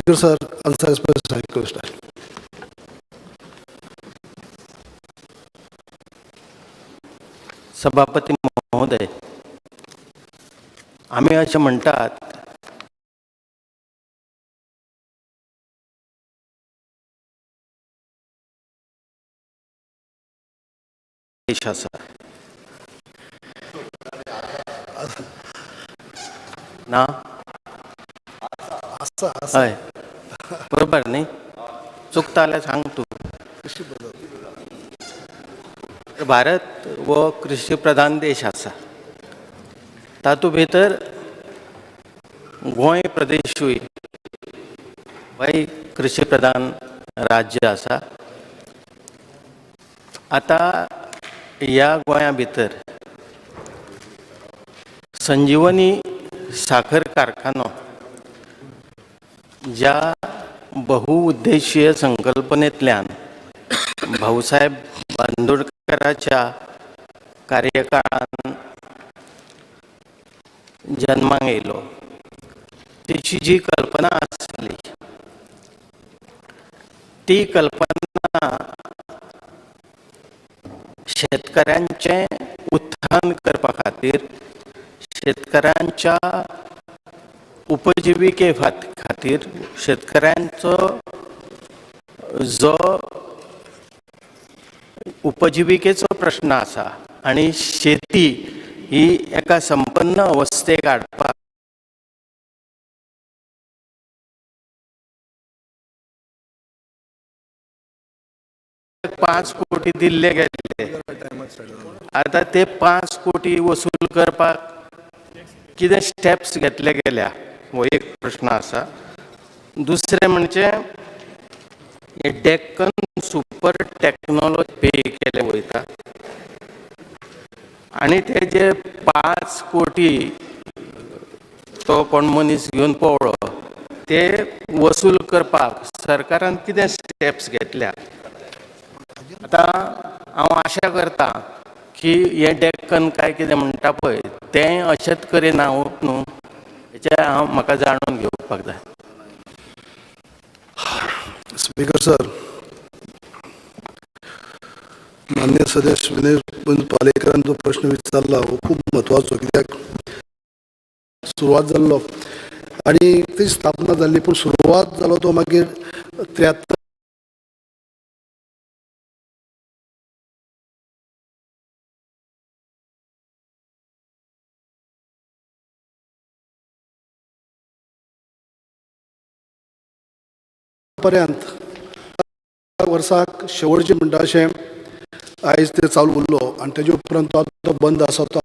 Speaker sir, answer as per cycle style. सभापती महोदय, आमी अशें म्हणटात, देश आसा ना? आसा, आसा. हय, बरोबर न्ही? चुकता जाल्यार सांग तूं. भारत हो कृषी प्रधान देश आसा. तातूंत भितर गोंय प्रदेशूय होय कृषी प्रधान राज्य आसा. आतां ह्या गोंया भितर संजिवनी साखर कारखानो ज्या बहुउद्देशीय संकल्पनेंतल्यान भाऊसाहेब बांदोडकराच्या कार्यकाळान जन्माक येयलो, तेची जी कल्पना आसली ती कल्पना शेतकऱ्यांचें उत्थान करपा खातीर, शेतकऱ्यांच्या उपजिविके खातीर, शेतकऱ्यांचो जो उपजिविकेचो प्रश्न आसा आनी शेती ही एका संपन्न अवस्थेक हाडपाक 5 कोटी दिल्ले गेल्ले. आतां ते 5 कोटी वसूल करपाक कितें स्टेप्स घेतले गेल्या, हो एक प्रश्न आसा. दुसरें म्हणजे हे डेक्कन सुपर टेक्नॉलॉजी पे केले वयता आनी ते जे 5 कोटी तो कोण मनीस घेवन पळ्ळो, ते वसूल करपाक सरकारान कितें स्टेप्स घेतल्या? आतां हांव आशा करता की हें डेक्कन काय कितें म्हणटा पळय, तें अशेंच करिना न्हू, हेचें हांव म्हाका जाणून घेवपाक जाय. स्पीकर सर, मान्य सदस्य विनय पालेकरान जो प्रश्न विचारला हो खूब म्हत्वाचो, कित्याक सुरवात जाल्लो आनी ती स्थापना जाल्ली, पूण सुरवात जालो तो मागीर 73 पर्यंत वर्साक शेवटचें म्हणटा अशें आयज ते चालू उरलो आनी तेजे उपरांत तो आतां बंद आसा तो.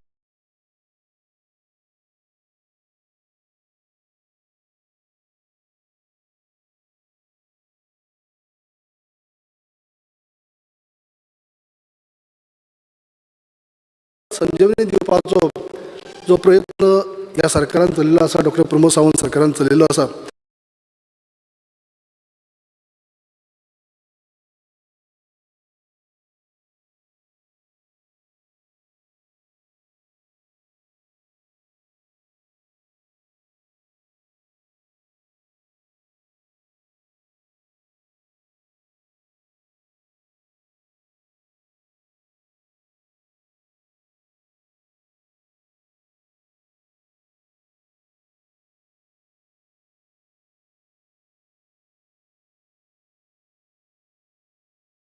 संजीवनी दिवपाचो जो प्रयत्न ह्या सरकारान चलिल्लो आसा, डॉक्टर प्रमोद सावंत सरकारान चलिल्लो आसा,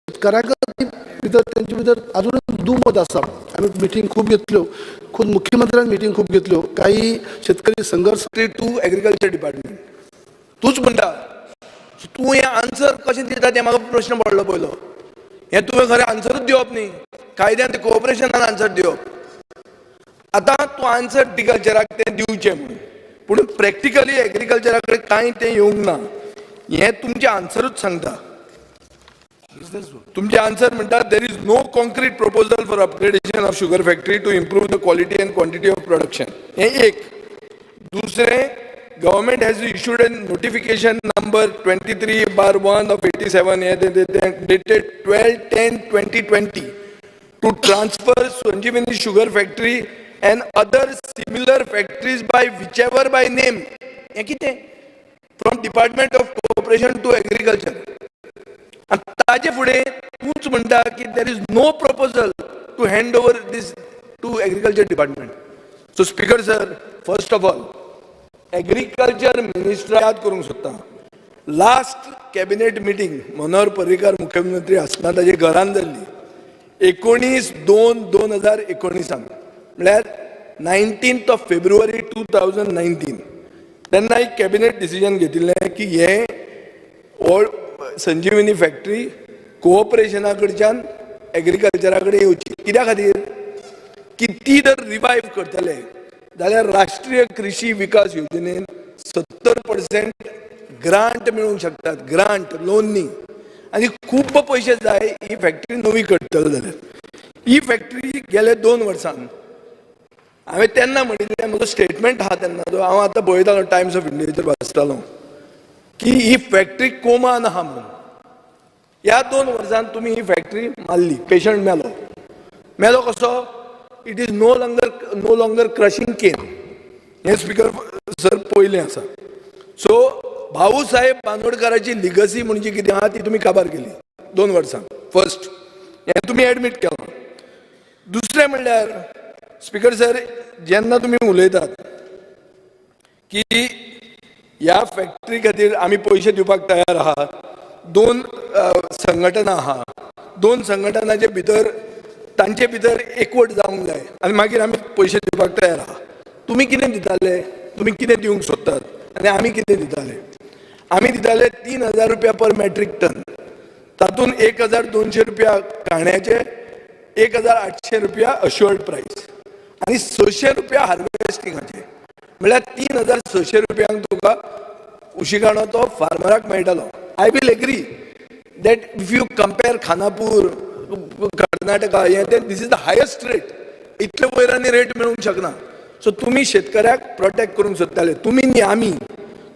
शेतकऱ्यांक भितर तेंचे भितर अजून दुमत आसा. आमी मिटींग खूब घेतल्यो, खूद मुख्यमंत्र्यान मिटींग खूब घेतल्यो, काही शेतकरी संघर्ष टू एग्रीकल्चर डिपार्टमेंट तूच म्हणटा. तूं हें आन्सर कशें दिता तें म्हाका प्रश्न पडलो पयलो. हें तुवें खरें आन्सरूच दिवप न्ही, कायद्यान तें कोऑपरेशनान आन्सर दिवप. आतां तूं आन्सर एग्रीकल्चराक तें दिवचें म्हणून, पूण प्रॅक्टिकली एग्रीकल्चरा कडेन कांय तें येवंक ना, हें तुमचें आन्सरूच सांगता. तुमचे आन्सर म्हणटा, there is no concrete proposal for upgradation of sugar factory to improve the quality and quantity of production. हें एक. दुसरें, government has issued an notification number 23/1 of 87 dated 12/10/2020 to transfer Sanjeevani Sugar Factory and other similar factories by whichever by name. हें कितें? From Department of Cooperation to Agriculture. आनी ताजे फुडें तूंच म्हणटा की there is no proposal to hand over this to Agriculture Department. So Speaker sir, first of all, Agriculture Minister याद करूंक सोदता, last cabinet meeting Manohar Parrikar मुख्यमंत्री आसतना ताजे घरान जाल्ली 19/2/2019, म्हळ्यार 19th of February 2019. तेन्ना एक कॅबिनेट डिसिजन घेतिल्लें की हें ओल्ड संजिवनी फॅक्टरी कोऑपरेशना कडच्यान एग्रीकल्चरा कडेन येवची. कित्या खातीर की ती जर रिवायव करतले जाल्यार राष्ट्रीय कृषी विकास योजनेन 70% ग्रांट मेळूंक शकतात, ग्रांट, लोन न्ही. आनी खूब पयशे जाय ही फॅक्टरी नवी करतले जाल्यार. ही फॅक्टरी गेले 2 वर्सान, हांवें तेन्ना म्हणिल्लें, म्हजो स्टेटमेंट आहा तेन्ना, जो हांव आतां पळयतालो, टायम्स ऑफ इंडियाचेर वाचतालो की ही फॅक्टरी कोमान आहा म्हणून. ह्या 2 वर्सान तुमी ही फॅक्टरी मारली. पेशंट मेलो. मेलो कसो? It is no longer crushing cane. हें स्पीकर सर पयलें आसा. सो भाऊ साहेब बांदोडकाराची लिगसी म्हणजे कितें आहा ती तुमी काबार केली 2 वर्सां. फर्स्ट हें तुमी एडमीट केलां. दुसरें म्हणल्यार, स्पीकर सर, जेन्ना तुमी उलयतात की ह्या फॅक्टरी खातीर आमी पयशे दिवपाक तयार आहात, दोन संघटना आहा, दोन संघटनाचे भितर तांचे भितर एकवट जावंक जाय आनी मागीर आमी पयशे दिवपाक तयार आहा. तुमी कितें दिताले? तुमी कितें दिवंक सोदतात आनी आमी कितें दिताले? आमी दिताले 3000 रुपया पर मेट्रीक टन. तातूंत 1200 रुपया कांड्याचे, 1800 रुपया अश्युअर्ड प्रायस आनी 600 रुपया हार्वेस्टिंगाचे. म्हळ्यार 3600 रुपयांक तुका उशिकाणो तो फार्मराक मेळटालो. I will agree that if you compare Khanapur, Karnataka हें तें, this is the highest rate. इतले वयर आनी रेट मेळूंक शकना. सो तुमी शेतकऱ्याक प्रोटेक्ट करूंक सोदताले. तुमी न्ही, आमी.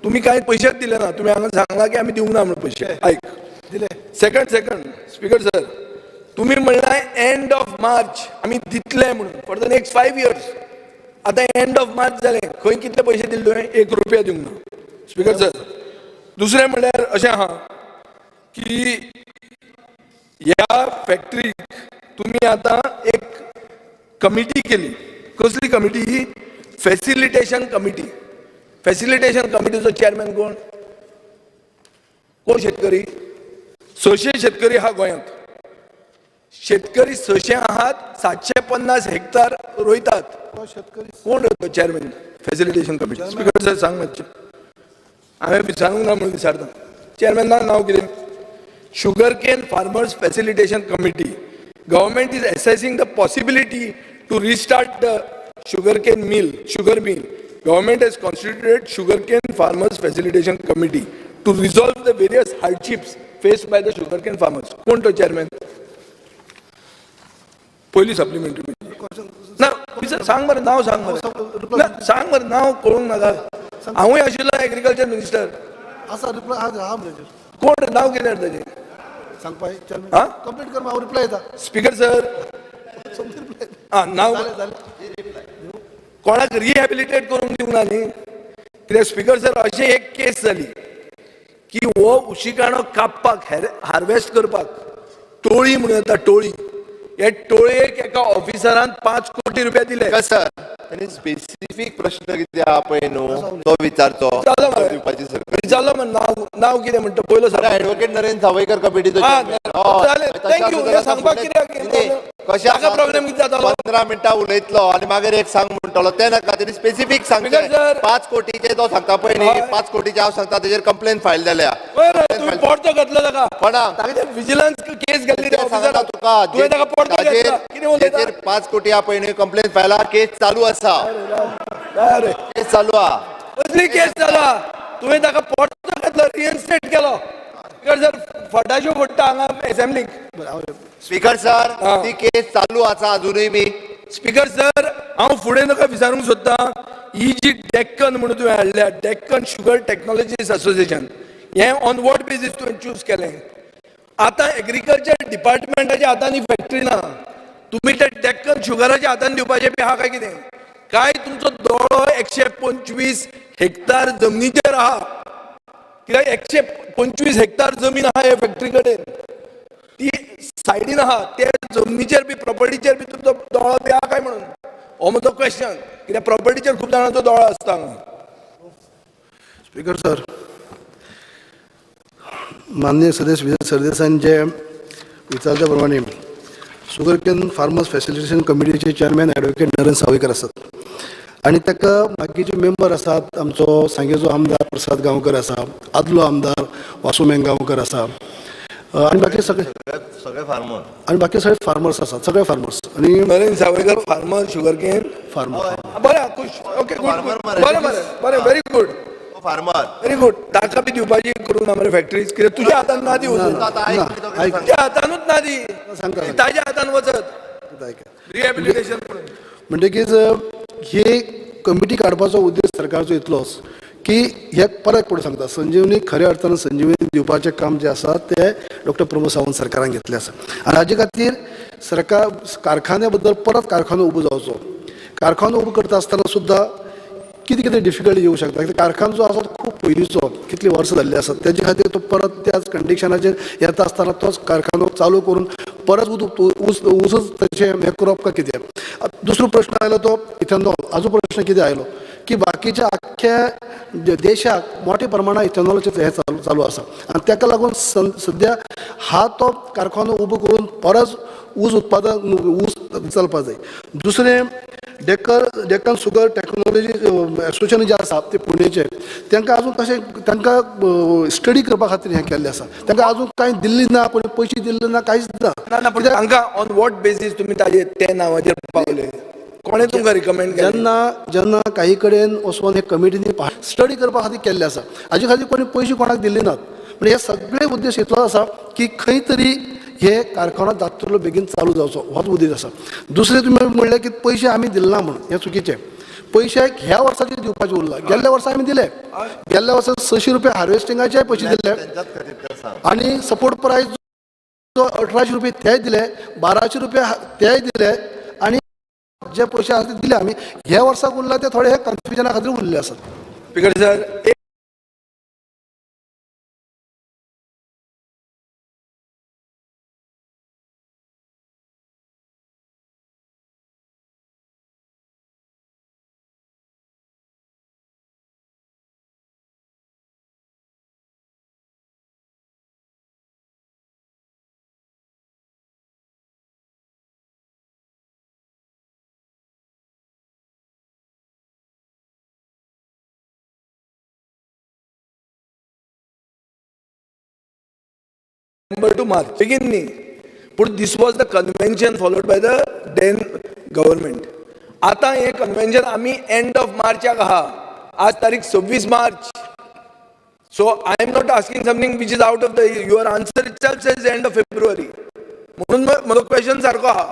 तुमी कांय पयशेच दिले ना. तुमी हांगा सांगला की आमी दिवंक ना म्हणून पयशे. आयक. दिले. सेकंड सेकंड स्पीकर सर, तुम्ही म्हणलाय एंड ऑफ मार्च आमी दितले म्हणून for the next 5 years. आतां एंड ऑफ मार्च जालें, खंय कितले पयशे दिले तुवें? 1 रुपया दिवंक ना, स्पीकर सर. दुसरें म्हणल्यार अशें आहा की ह्या फॅक्टरीक तुमी आतां एक कमिटी केली. कसली कमिटी ही? Facilitation committee. Facilitation कमिटीचो चेअरमॅन कोण? कोण? शेतकरी. 600 शेतकरी आहा गोंयांत. शेतकरी 600 आहात, 750 हेक्टर रोयतात. तो शेतकरी. कोण तो chairman facilitation committee? Speaker sir, सांग मातशें. हांवें विचारूंक ना म्हणून विचारता. चेअरमॅना नांव कितें? Sugar Cane Farmers Facilitation Committee. Government is assessing the possibility to restart the sugar cane mill, sugar mill. Government has constituted Sugar Cane Farmers Facilitation Committee to resolve the various hardships faced by the sugar cane farmers. कोण तो chairman? पयली supplementary ना. सांग मरे, नांव सांग मरे. ना, सांग मरे, नांव कळूंक नाका. हांवूय आशिल्लो एग्रीकल्चर मिनिस्टर. आसा, रिप्लाय आहा म्हणजे. कोण, नांव कितें ताजें? सांगपा चेअरमॅन. हा? कंप्लीट कर, हांव रिप्लाय येता. Speaker sir. रिप्लाय. आं, नांव. जालें, जालें. कोणाक रिहॅबिलिटेट करूंक दिवंक ना न्ही. कित्याक स्पीकर सर, अशें एक केस जाली की हो उशिकाणो कापपाक, हार्वेस्ट करपाक टोळी म्हणून येता, टोळी. हे टोळयेक एका ऑफिसरान 5 कोटी रुपया दिले. सर, त्यांनी स्पेसिफीक प्रश्न कितें आहा पळय न्हू, तो विचारचो. विचारलो मरे. दिवपाची सरकार. विचारलो मरे, नाव नाव कितें म्हणटा पयलो सर. ऍडव्होकेट नरेंद्र सावयकर कमिटीचो. हा, जालें. Thank you. हें सांगपाक कित्याक? कशें? ताका problem कितें जातालो? 15 मिनटां उलयतलो आनी मागीर एक सांग म्हणटलो, तें नाका. तेणी स्पेसिफीक Speaker सांगचें. sir. 5 कोटीचे तो सांगता पळय न्ही, 5 कोटीचे हांव सांगता, तेजेर कंप्लेन फायल जाल्या. बरं, तुम्ही पोडतो घातलो ताका. कोणाक? ताका विजिलन्स केस घातली तें सांगता तुका. तुवें ताका पोडतो ताजेर घेतला. कितें उलयता? जेचेर 5 कोटी आहा पळय न्ही, कंप्लेन फायला, केस चालू आसा. अरे. केस चालू आहा. कसली केस जाला? तुवें ताका पोडतो घातलो, रिइन्स्टेट केलो. स्पीकर सर, फटाश्यो फोडटा हांगा असेंब्लीक. स्पीकर सर, हा. ती केस चालू आसा अजुनूय बी. स्पीकर सर, हांव फुडें तुका विचारूंक सोदतां, ही जी डेक्कन म्हणून तुवें हाडल्या, डेक्कन शुगर टेक्नॉलॉजीज असोसिएशन, हें ऑन what basis तुवें चूज केलें? आतां एग्रीकल्चर डिपार्टमेंटाच्या हातान ही फॅक्टरी ना. तुमी ते डेक्कन शुगराच्या हातान दिवपाचें बी आहा काय कितें? काय तुमचो दोळो 125 हेक्टर जमनीचेर आहा? कित्याक 125 हेक्टर जमीन आहा हे फॅक्टरी कडेन, ती सायडीन आहा. ते जमनीचेर बी, प्रॉपर्टीचेर बी तुमचो दोळो बी आहा काय म्हणून हो म्हजो क्वेश्चन, कित्याक प्रॉपर्टीचेर खूब जाणांचो दोळो आसता हांगा. स्पीकर सर, माननीय सदस्य विजय सरदेसाईन जे विचारल्या प्रमाणे शुगर can farmers facilitation कमिटीचे चेअरमॅन ॲडवोकेट नरेंद्र सावयकर आसात आनी ताका बाकीचे मेंबर आसात. आमचो सांगेचो आमदार प्रसाद गांवकर आसा, आदलो आमदार वासू मेंगांवकर आसा आनी बाकी सगळे सगळे फार्मर. आनी बाकी सगळे फार्मर्स आसात, सगळे फार्मर्स आनी Narendra Sawaikar farmer, sugar cane farmer. बरें, खुश, ओके, गुड. Farmer मरे. बरें बरें बरें, very good. Farmer. Very good. ताका बी दिवपाची करूं ना मरे फॅक्टरीज? कित्याक तुज्या हातान ना दी वचून. आतां आयक कितें तो कितें आयक. सांगता. तुज्या हातानूच ना दी. सांगता. ताज्या हातान वचत ऐका. रिहॅबिलिटेशन म्हणून. म्हणटकीच ही कमिटी काडपाचो उद्देश सरकारचो इतलोच की हे परत कोण सांगता, संजीवनी खऱ्या अर्थान संजीवनी दिवपाचें काम जें आसा तें डॉक्टर प्रमोद सावंत सरकारान घेतलें आसा आनी हाजे खातीर सरकार कारखान्या बद्दल परत कारखानो उबो जावचो. कारखानो उबो करता आसतना सुद्दां कितें कितें डिफिकल्टी येवं शकता, कित्याक कारखानो जो आसा तो खूब पयलींचो, कितलीं वर्सां जाल्लीं आसात. तेजे खातीर तो परत त्याच कंडिशनाचेर येता आसतना तोच कारखानो चालू करून परत ऊस ऊसच तशें हें करप काय कितें. आतां दुसरो प्रश्न आयलो तो इथेनॉल. हाजो प्रश्न कितें आयलो की बाकीच्या आख्ख्या देशाक मोठ्या प्रमाणात इथेनॉलाचें हें चालू चालू आसा आनी ताका लागून सद्या हा तो कारखानो उबो करून परत ऊस उत्पादन, ऊस चलपाक जाय. दुसरें, डेक्कन शुगर टॅक्नोलॉजी एसोसिएशन जें आसा ते पुणेचें, तांकां आजून तशें तांकां स्टडी करपा खातीर हें केल्लें आसा. तांकां आजून कांय दिल्ली ना, कोणी पयशे दिल्ले ना, कांयच ना. ना ना, पूण तांकां ऑन what basis तुमी ताजे ते नांवाचेर पावले? कोणें तुमकां रिकमेंड केलें? जेन्ना जेन्ना काही कडेन वचोन हे कमिटींनी स्टडी करपा खातीर केल्ले आसा, हाजे खातीर कोणी पयशे कोणाक दिल्ले नात. पूण हे सगळे उद्देश इतलोच आसा की खंय तरी हे कारखानो जातलो बेगीन चालू जावचो, होच उद्देश आसा. दुसरें, तुमी म्हणलें की पयशे आमी दिले ना म्हणून, हें चुकीचें. पयशे ह्या वर्साचे दिवपाचे उरला. गेल्ल्या वर्सा आमी दिले. गेल्ल्या वर्सा 600 रुपया हार्वेस्टिंगाचे पयशे दिले. तेंच्याच खातीर तें सांग. आनी सपोर्ट प्रायस जो 1800 रुपये तेय दिले, 1200 रुपया तेय दिले आनी जे पयशे आसा ते दिले आमी. ह्या वर्साक उरला ते थोडे हे कन्फ्युजना खातीर उरले आसात. स्पीकर सर, एक December to March बेगीन न्ही, पूण this was the convention followed by the then government. आतां हें कन्वेन्शन आमी एंड ऑफ मार्चाक आहा, आज तारीख 26 मार्च. So I am not asking something which is out of the your answer itself says end of February. म्हणून म्हजो क्वेश्चन सारको आहा.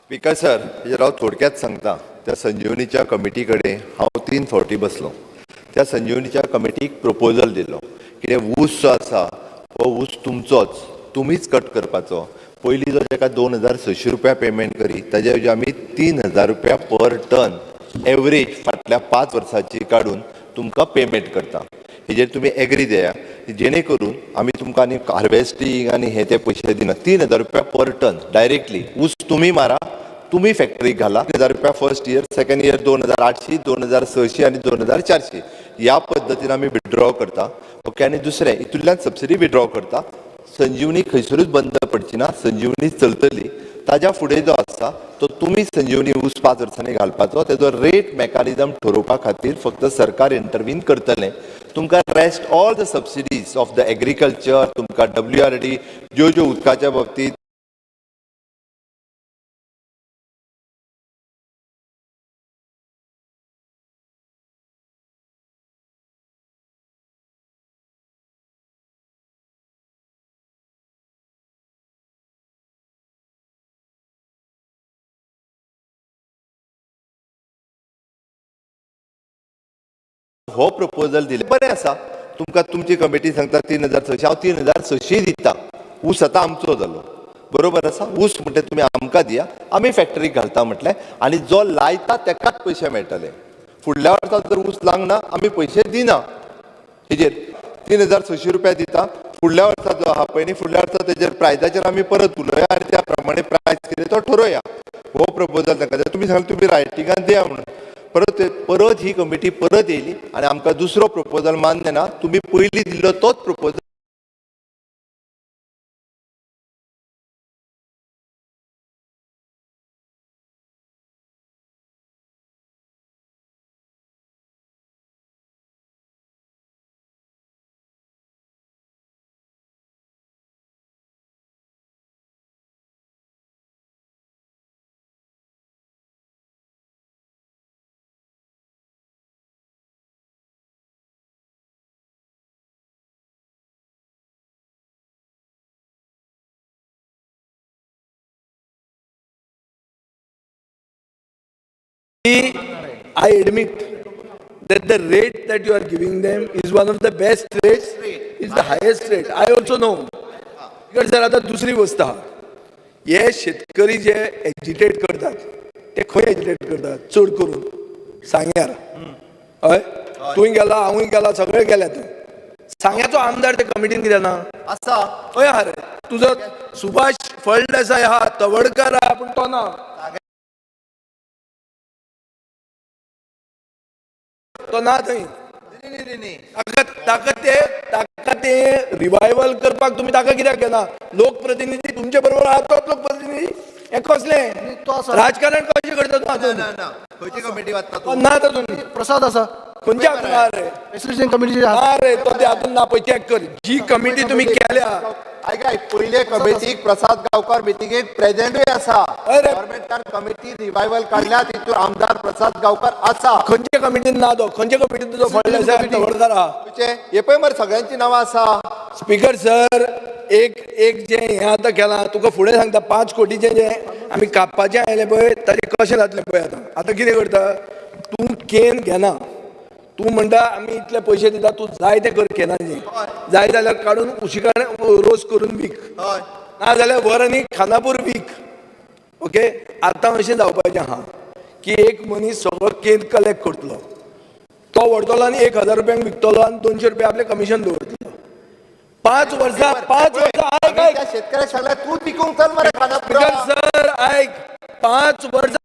स्पीकर सर, हेजेर हांव थोडक्यात सांगता. त्या संजीवनीच्या कमिटी कडेन हांव तीन फावटी बसलो. त्या संजीवनीच्या कमिटीक प्रपोजल दिलो, कितें ऊस जो आसा हो ऊस तुमचोच, तुमीच कट करपाचो. पयलीं जो ताका 2600 रुपया पेमेंट करी, ताजे ऐवजी आमी 3000 रुपया पर टन एवरेज फाटल्या 5 वर्सांची काडून तुमकां पेमेंट करता. हेजेर तुमी एग्री दिया, जेणे करून आमी तुमकां आनी हार्वेस्टींग आनी हे ते पयशे दिना. 3000 रुपया पर टन डायरेक्टली, ऊस तुमी मारा, तुमी फॅक्टरीक घाला. 3000 रुपया फर्स्ट इयर, सेकंड इयर 2800, 2600 आनी 2400, ह्या पद्दतीन आमी विड्रॉ करता. ओके, आनी दुसरें, हितूंतल्यान सबसिडी विड्रॉ करता. संजीवनी खंयसरूच बंद पडची ना, संजीवनी चलतली. ताज्या फुडें जो आसा तो तुमी संजीवनी ऊस 5 वर्सांनी घालपाचो, तेजो रेट मेकॅनिजम ठरोवपा खातीर फक्त सरकार इंटरवीन करतलें. तुमकां rest all the subsidies of the agriculture, तुमकां डब्ल्यू आर डी, ज्यो ज्यो उदकाच्या बाबतींत हो प्रपोजल दिले. बरें आसा, तुमकां तुमची कमिटी सांगता 3600, हांव 3600 दिता. ऊस आतां आमचो जालो, बरोबर आसा. ऊस म्हणटे तुमी आमकां दिया, आमी फॅक्टरीक घालता म्हटलें आनी जो लायता तेकाच पयशे मेळटले. फुडल्या वर्सा जर ऊस लागना, आमी पयशे दिना. हेजेर 3600 रुपया दिता. फुडल्या वर्सा जो आहा पळय न्ही, फुडल्या वर्सा तेजेर प्रायजाचेर आमी परत उलोवया आनी त्या प्रमाणे प्रायस कितें तो ठरोवया. हो प्रपोजल तांकां दिता. तुमी सांगलें तुमी रायटिंगान दिया म्हणून. परत परत ही कमिटी परत येयली आनी आमकां दुसरो प्रपोजल मान्य ना, तुमी पयलीं दिल्लो तोच proposal. I admit that the rate that you are giving them is one of the best rates, is the highest rate. I also know. Because sir, आता दुसरी वस्त आहा, हे शेतकरी जे एजिटेट करतात ते खंय एजिटेट करतात चड करून सांग्यार. हय, तूंय गेला, हांवूय गेला, सगळे गेल्या थंय. सांग्याचो आमदार ते कमिटीन कित्याक ना? आसा. हय आहा रे, तुजो सुभाष फळदेसाय आहा, तवडकर आहा, पूण तो ना, तो ना थंय. ताका ते ताका ते रिवायवल करपाक तुमी ताका कित्याक घेना? लोकप्रतिनिधी तुमचे बरोबर आहा तोच लोकप्रतिनिधी. हें कसलें राजकारण कशें करता तूं हातूंत? खंयची कमिटी वता तो ना तातूंत. प्रसाद आसा. खंयच्या हातूंत ना रे? एसोसिएशन कमिटीचे. ना रे, तो ते हातूंत ना. पळय चॅक कर जी कमिटी तुमी केल्या. आयक, पयले कमिटीक प्रसाद गांवकार मिटिंगेक प्रेजेंटूय आसा. हय रे. गव्हर्मेंटान कमिटी रिवायवल काडल्या, तितून आमदार प्रसाद गांवकार आसा. खंयच्या कमिटीन ना तो? खंयच्या कमिटीन तुजो फळदेसाय, तवडकर आहा? खंयचे हे पळय मरे, सगळ्यांची नांवां आसा. स्पीकर सर, एक एक जें हें आतां केलां तुका फुडें सांगता. 5 कोटीचें जें आमी कापपाचें आयलें पळय, ताजें कशें जातलें पळय. आतां आतां कितें करता तूं? केन घेना तूं, म्हणटा आमी इतले पयशे दिता, तूं जाय तें कर केनाचें. जाय जाल्यार काडून उशिकान रोस करून वीक, ना जाल्यार व्हर आनी खानापूर वीक. ओके, आतां अशें जावपाचें आहा की एक मनीस सगळो केन कलेक्ट करतलो, तो व्हरतलो आनी 1000 रुपयांक विकतलो आनी 200 रुपया आपलें कमिशन दवरतलो. 5 वर्सां, 5 वर्सां, आयक आयक. त्या शेतकऱ्याक सांगल्यार तूं विकूंक चल मरे खानापुरा. सर आयक, 5 वर्सां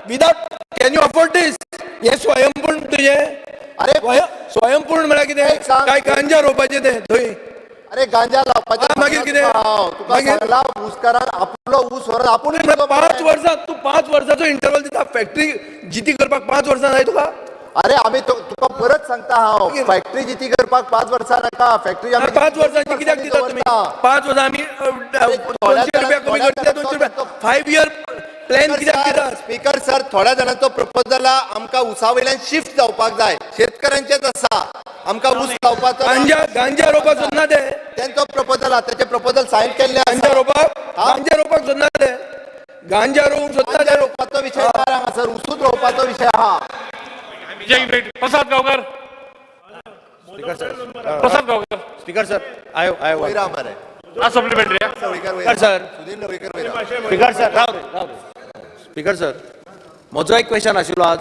without, can you afford this? हें स्वयंपूर्ण तुजें? अरे स्वयंपूर्ण म्हळ्यार कितें? एक सांग. काय गांजा रोवपाचें तें थंय? अरे गांजा लावपाचें. मागीर कितें? तुका मागीर? सांगला, ऊसकारान आपलो ऊस व्हरून आपूण विकलो 5 मरे. वर्सां तूं 5 वर्साचो इंटरवल दिता, फॅक्टरी जिती करपाक 5 वर्सां जाय तुका? अरे आमी तुका परत सांगता हांव, फॅक्टरी जिती करपाक 5 वर्सां नाका. फॅक्टरी आमी 5 वर्सांची कित्याक दिता तुमी? 5 वर्सां आमी 200 रुपया कमी करतले, 200 रुपया 5 इयर प्लॅन कित्याक दिता? स्पीकर सर, थोड्या जाणांचो प्रपोजल आमकां उसा वयल्यान शिफ्ट जावपाक जाय. शेतकऱ्यांचेच आसा, आमकां ऊस लावपाचो. गांजा गांजा रोवपाक सोदना ते. तेंचो प्रपोजल आहा, तेचे प्रपोजल सायन केल्ले आसा. गांजा रोवपाक, गांजा रोवपाक सोदना ते, गांजा रोवंक सोदना गांजा ते. रोवपाचो विशय ना हांगासर, उसूच रोवपाचो विशय आहा. प्रसाद गांवकर, प्रसाद गांवकर. स्पीकर सर, I वयर आहा मरे. Last supplementary. लवळीकर वयर. Speaker sir. सुधीर लवळीकर वयर आहा. स्पीकर सर, राव रे, राव रे. स्पीकर सर, म्हजो एक क्वेश्चन आशिल्लो आज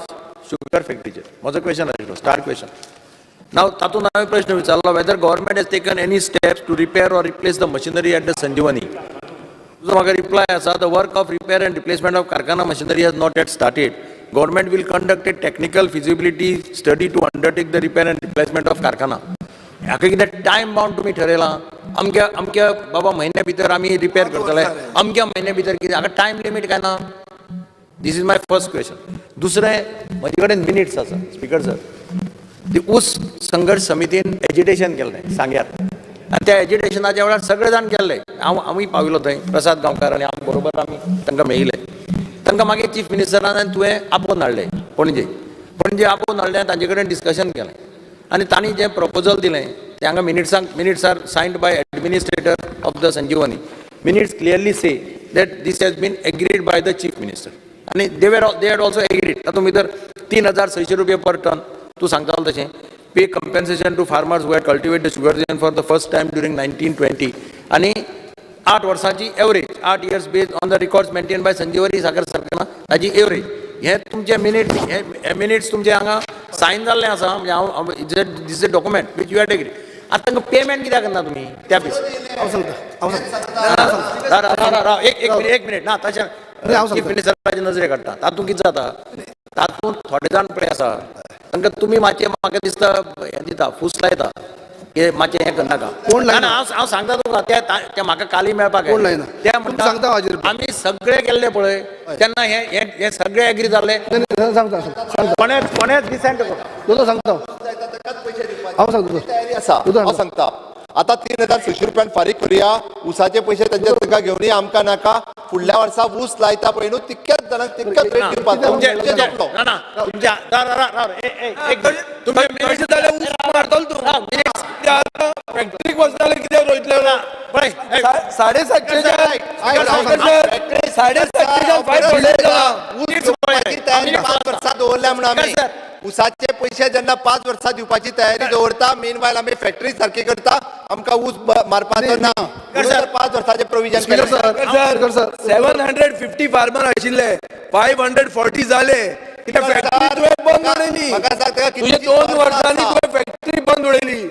शुगर फॅक्टरीचेर. म्हजो क्वेश्चन आशिल्लो स्टार क्वेश्चन. नाव तातूंत हांवें प्रश्न विचारलो, whether government has taken any steps to repair or replace the machinery at the Sanjivani. तुजो म्हाका रिप्लाय आसा, the work of repair and replacement of karkhana machinery has not yet started. Government will conduct a technical feasibility study to undertake the repair and replacement of karkhana. हाका कितें time bound तुमी ठरयलां? अमक्या अमक्या बाबा म्हयन्या भितर आमी रिपेर करतले, अमक्या म्हयन्या भितर कितें, हाका टायम लिमीट काय ना? This is my first question. दुसरें, म्हजे कडेन मिनिट्स आसा स्पीकर सर, ती ऊस संघर्श समितीन एजिटेशन केल्लें सांग्यार आनी त्या एजिटेशनाच्या वेळार सगळे जाण गेल्ले. हांव आमी पाविल्लो थंय, प्रसाद गांवकार आनी हांव बरोबर आमी तांकां मेळिल्ले. तांकां मागीर चीफ मिनिस्टरान आनी तुवें आपोवन हाडले पणजे. पणजे आपोवन हाडले आनी तांचे कडेन डिस्कशन केलें आनी तांणी जें प्रपोजल दिलें तें हांगा मिनिट्सांक, minutes are signed by administrator of the Sanjivani. Minutes clearly say that this has been agreed by the chief minister आनी they had also agreed. तातूंत भितर 3600 रुपया पर टन तूं सांगतालो तशें, pay compensation to farmers who had cultivate the sugar cane for the first time during 1920 आनी 8 वर्सांची average, 8 years based on the records maintain by Sanjivani Sakhar Karkhana ताजी average. हे तुमचे मिनिट्स, हे मिनिट्स तुमचे हांगा सायन जाल्ले आसा. म्हणजे हांव, this a document which you had agree. आतां तांकां पेमेंट कित्याक करना तुमी त्या बेसीस? हांव सांगता, हांव सांगता. राव राव राव राव, एक एक मिनिट, एक मिनिट. ना, तशें नाही, हांव चीफ सांगता. मिनिस्टराचे नजरे काडटा. तातूंत कितें जाता, तातूंत थोडे जाण पळय आसा, तांकां तुमी मातशें म्हाका दिसता हें दिता, फूस लायता की मातशें हें करनाका. कोण लायना? ना, ना, हांव सांगता तुका, ते म्हाका काली मेळपाक कोण लायना? ते तुमी म्हणटा सांगता हाजेर. आमी सगळे गेल्ले पळय तेन्ना हे हे हे सगळे एग्री जाल्ले. नाही, नाही, सांगता सांगता. कोणेच कोणेच डिसेंट करू दोदो सांगता, हांव सांगता. तयारी आसा. उदाहरण. हांव सांगता, आतां 3600 रुपयान फारीक करुया, ऊसाचे पयशे तांच्या तांकां घेवन या, आमकां नाका. फुडल्या वर्सा ऊस लायता पळय न्हू, तितक्याच जाणांक तितक्याच रेट दिवपाचो. तुमचे तुमचें जातलो. ना ना, तुमच्या राव राव राव, एक मिनिट. तुमचे तशें जाल्यार ऊस मारतलो तूं. राव, minutes. ते आतां फॅक्टरीक वचनाले कित्याक रोयतले? पळय, ए, 750च्यान, फॅक्टरी 750च्यान 500 जाला. ऊस घेवपाची तयारी 5 वर्सां दवरल्या म्हणून आमी सर. ऊसाचे पयशे जेन्ना 5 वर्सां दिवपाची तयारी दवरता, मीन वायल आमी फॅक्टरी सारकी करता, आमकां ऊस मारपाचो ना म्हणून तर 5 वर्साचें प्रोविजन स्पीकर केलें. सर, स्पीकर सर, 750 फार्मर आशिल्ले, 540 जाले. कित्याक फॅक्टरी तुवें बंद उडयली. म्हाका सांग, ताका तुजे कितलीं 2 वर्सां वर्सांनी आसा? तुवें फॅक्टरी बंद उडयली.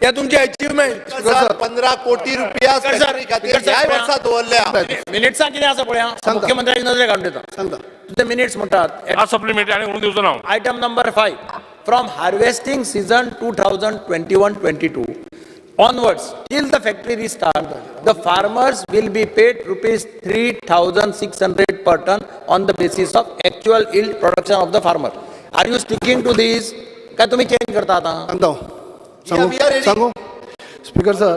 हे तुमचे अचिव्हमेंट. सर, 15 कोटी रुपया स्पीकर सर, फॅक्टरी खातीर स्पीकर सर, ह्याय वर्सा दवरल्या. मिनिट्सां कितें आसा पळय, हांव सांगता. मुख्यमंत्र्याची नजरे काडून दिता. सांगता. तुमचे मिनिट्स म्हणटात आज सप्लिमेंटरी आनी उलोवन दिवचो ना हांव. Item number 5, from harvesting season 2021-22 onwards till the factory restart, the farmers will be paid rupees 3600 per ton on the basis of actual yield production of the farmer. Are you sticking to this? काय तुम्ही change करता आता? सांगता हांव. सांगू? Yeah, we are ready. सांगू speaker sir,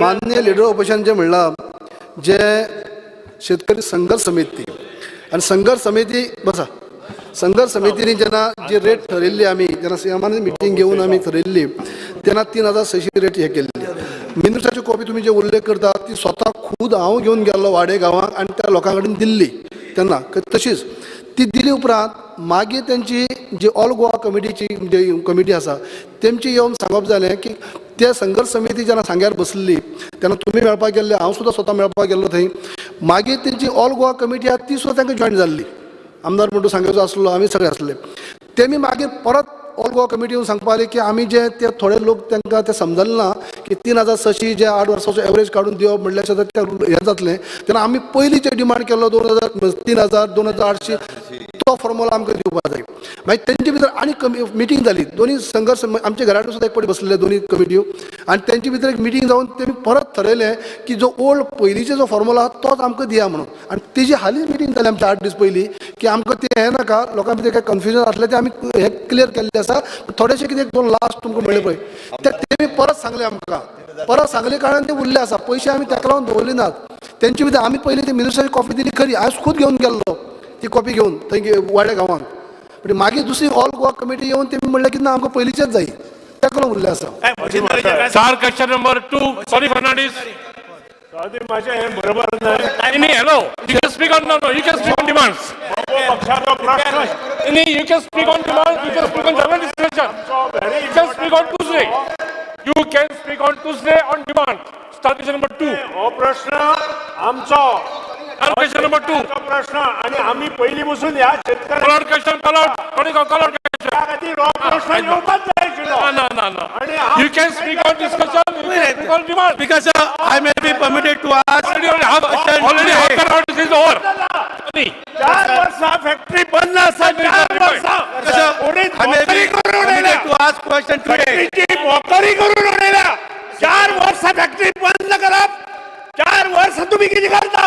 मान्य leader opposition जे म्हणलां, जे शेतकरी संघर्ष समिती आनी संघर्ष समिती बसा, संघर्ष समितीने जेन्ना जी रेट ठरयल्ली, आमी जेन्ना सीएमान मिटींग घेवन आमी ठरयल्ली तेन्ना 3600 रेट हे केल्ली. मिनिस्टराची कॉपी तुमी जे उल्लेख करता ती स्वता खूद हांव घेवन गेल्लो वाडे गांवांत आनी त्या लोकां कडेन दिल्ली तेन्ना. तशीच ती दिली उपरांत मागीर तेंची जी ऑल गोवा कमिटीची जी कमिटी आसा तेमची येवन सांगप जालें की ते संघर्ष समिती जेन्ना सांग्यार बसल्ली तेन्ना तुमी मेळपाक गेल्ले, हांव सुद्दां स्वता मेळपाक गेल्लो थंय. मागीर तेंची ऑल गोवा कमिटी आसा ती सुद्दां तांकां जॉयन जाल्ली, आमदार म्हणटू सांगेचो आसलो, आमी सगळे आसले. तेमी मागीर परत ऑल गोवा कमिटी येवन सांगपाक लागली की आमी जे ते थोडे लोक तांकां ते समजलें ना की 3600 जे 8 वर्साचो एवरेज काडून दिवप म्हणल्यार सुद्दां ते हें जातलें. तेन्ना आमी पयलीं जे डिमांड केल्लो 2000, 3000, 2800 तो फॉर्मुला आमकां दिवपाक जाय. मागीर तेंचे भितर आनी कमी मिटींग जाली, दोनी संघर्ष आमच्या घरा कडेन सुद्दां एक फावटी बसलेले दोनी कमिट्यो आनी तेंचे भितर एक मिटींग जावन तेमी परत थरयलें की जो ओल्ड पयलींचो जो फॉर्मुला आहा तोच आमकां दिया म्हणून. आनी तेजी हालींच मिटींग जाली आमची 8 दीस पयलीं की आमकां तें हें नाका, लोकां भितर कांय कन्फ्युजन आसलें तें आमी हें क्लियर केल्लें आसा. थोडेशें कितें एक दोन लास्ट तुमकां म्हणलें पळय ते तेमी परत सांगलें आमकां, परत सांगले कारणान ते उरले आसा. पयशे आमी ताका लागून दवरले नात तेंचे भितर. आमी पयलीं ती मिनिस्टराची कॉपी दिली खरी, हांव खूद घेवन गेल्लो ती कॉपी घेवन थंय वाड्या गांवांत, पूण मागीर दुसरी ऑल गोवा कमिटी येवन तेमी म्हणलें की ना आमकां पयलींचेच जाय, ताका लागून उरलें आसा. Star question number 2, sorry Fernandes. माझे हे बरोबर नाही. नाही, hello, you can speak on, no no, you can speak on demands. पक्षाचा प्रश्न नाही, you can speak on demand, you can speak on general discussion, you can speak on Tuesday, you can speak on Tuesday on demand. Star question number 2. हो प्रश्न आमचो, star question number 2. प्रश्न आणि आम्ही पहिली बसून ह्या शेतकऱ्या call out question, call out, call out question. खातीर हो प्रश्न येवपाच जाय आशिल्लो. ना ना ना, you can speak on discussion, you can speak on demand. Because sir, I may be permitted to ask Already already half an hour is over. 4 वर्सां factory बंद आसा, 4 वर्सां. Sir, I may be permitted to ask question today. फॅक्टरीची Mokri करून उडयल्या. 4 वर्सां factory बंद करप, 4 वर्सां तुमी कितें करता?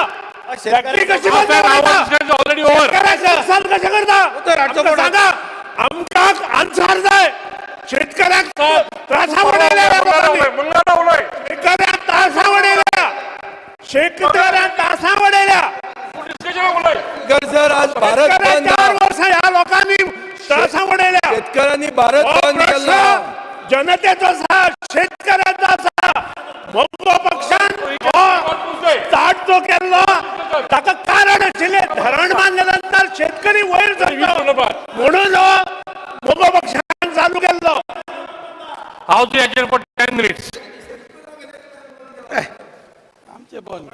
फॅक्टरी कशी बंद करता? Already over. नुकसान कशें करता? आमकां सांगा, आमकां आन्सर जाय. शेतकऱ्याक त्रासा उडयल्या, मंगळारा उलय. शेतकऱ्याक त्रासा उडयल्या, शेतकऱ्याक त्रासा उडयल्या. डिस्कशन उलय. सर, आज भारत बंद. 4 वर्सां ह्या लोकांनी त्रासा उडयल्या. शेतकऱ्यांनी भारत बंद केला. जनतेचो आसा, शेतकऱ्याचो आसा. मगो पक्षान हो स्टार्ट जो केल्लो ताका कारण आशिल्लें, धरण बांदले नंतर शेतकरी वयर सरलो म्हणून हो मगो पक्षान चालू केल्लो. House the agenda for 10 minutes. आमचे बंद.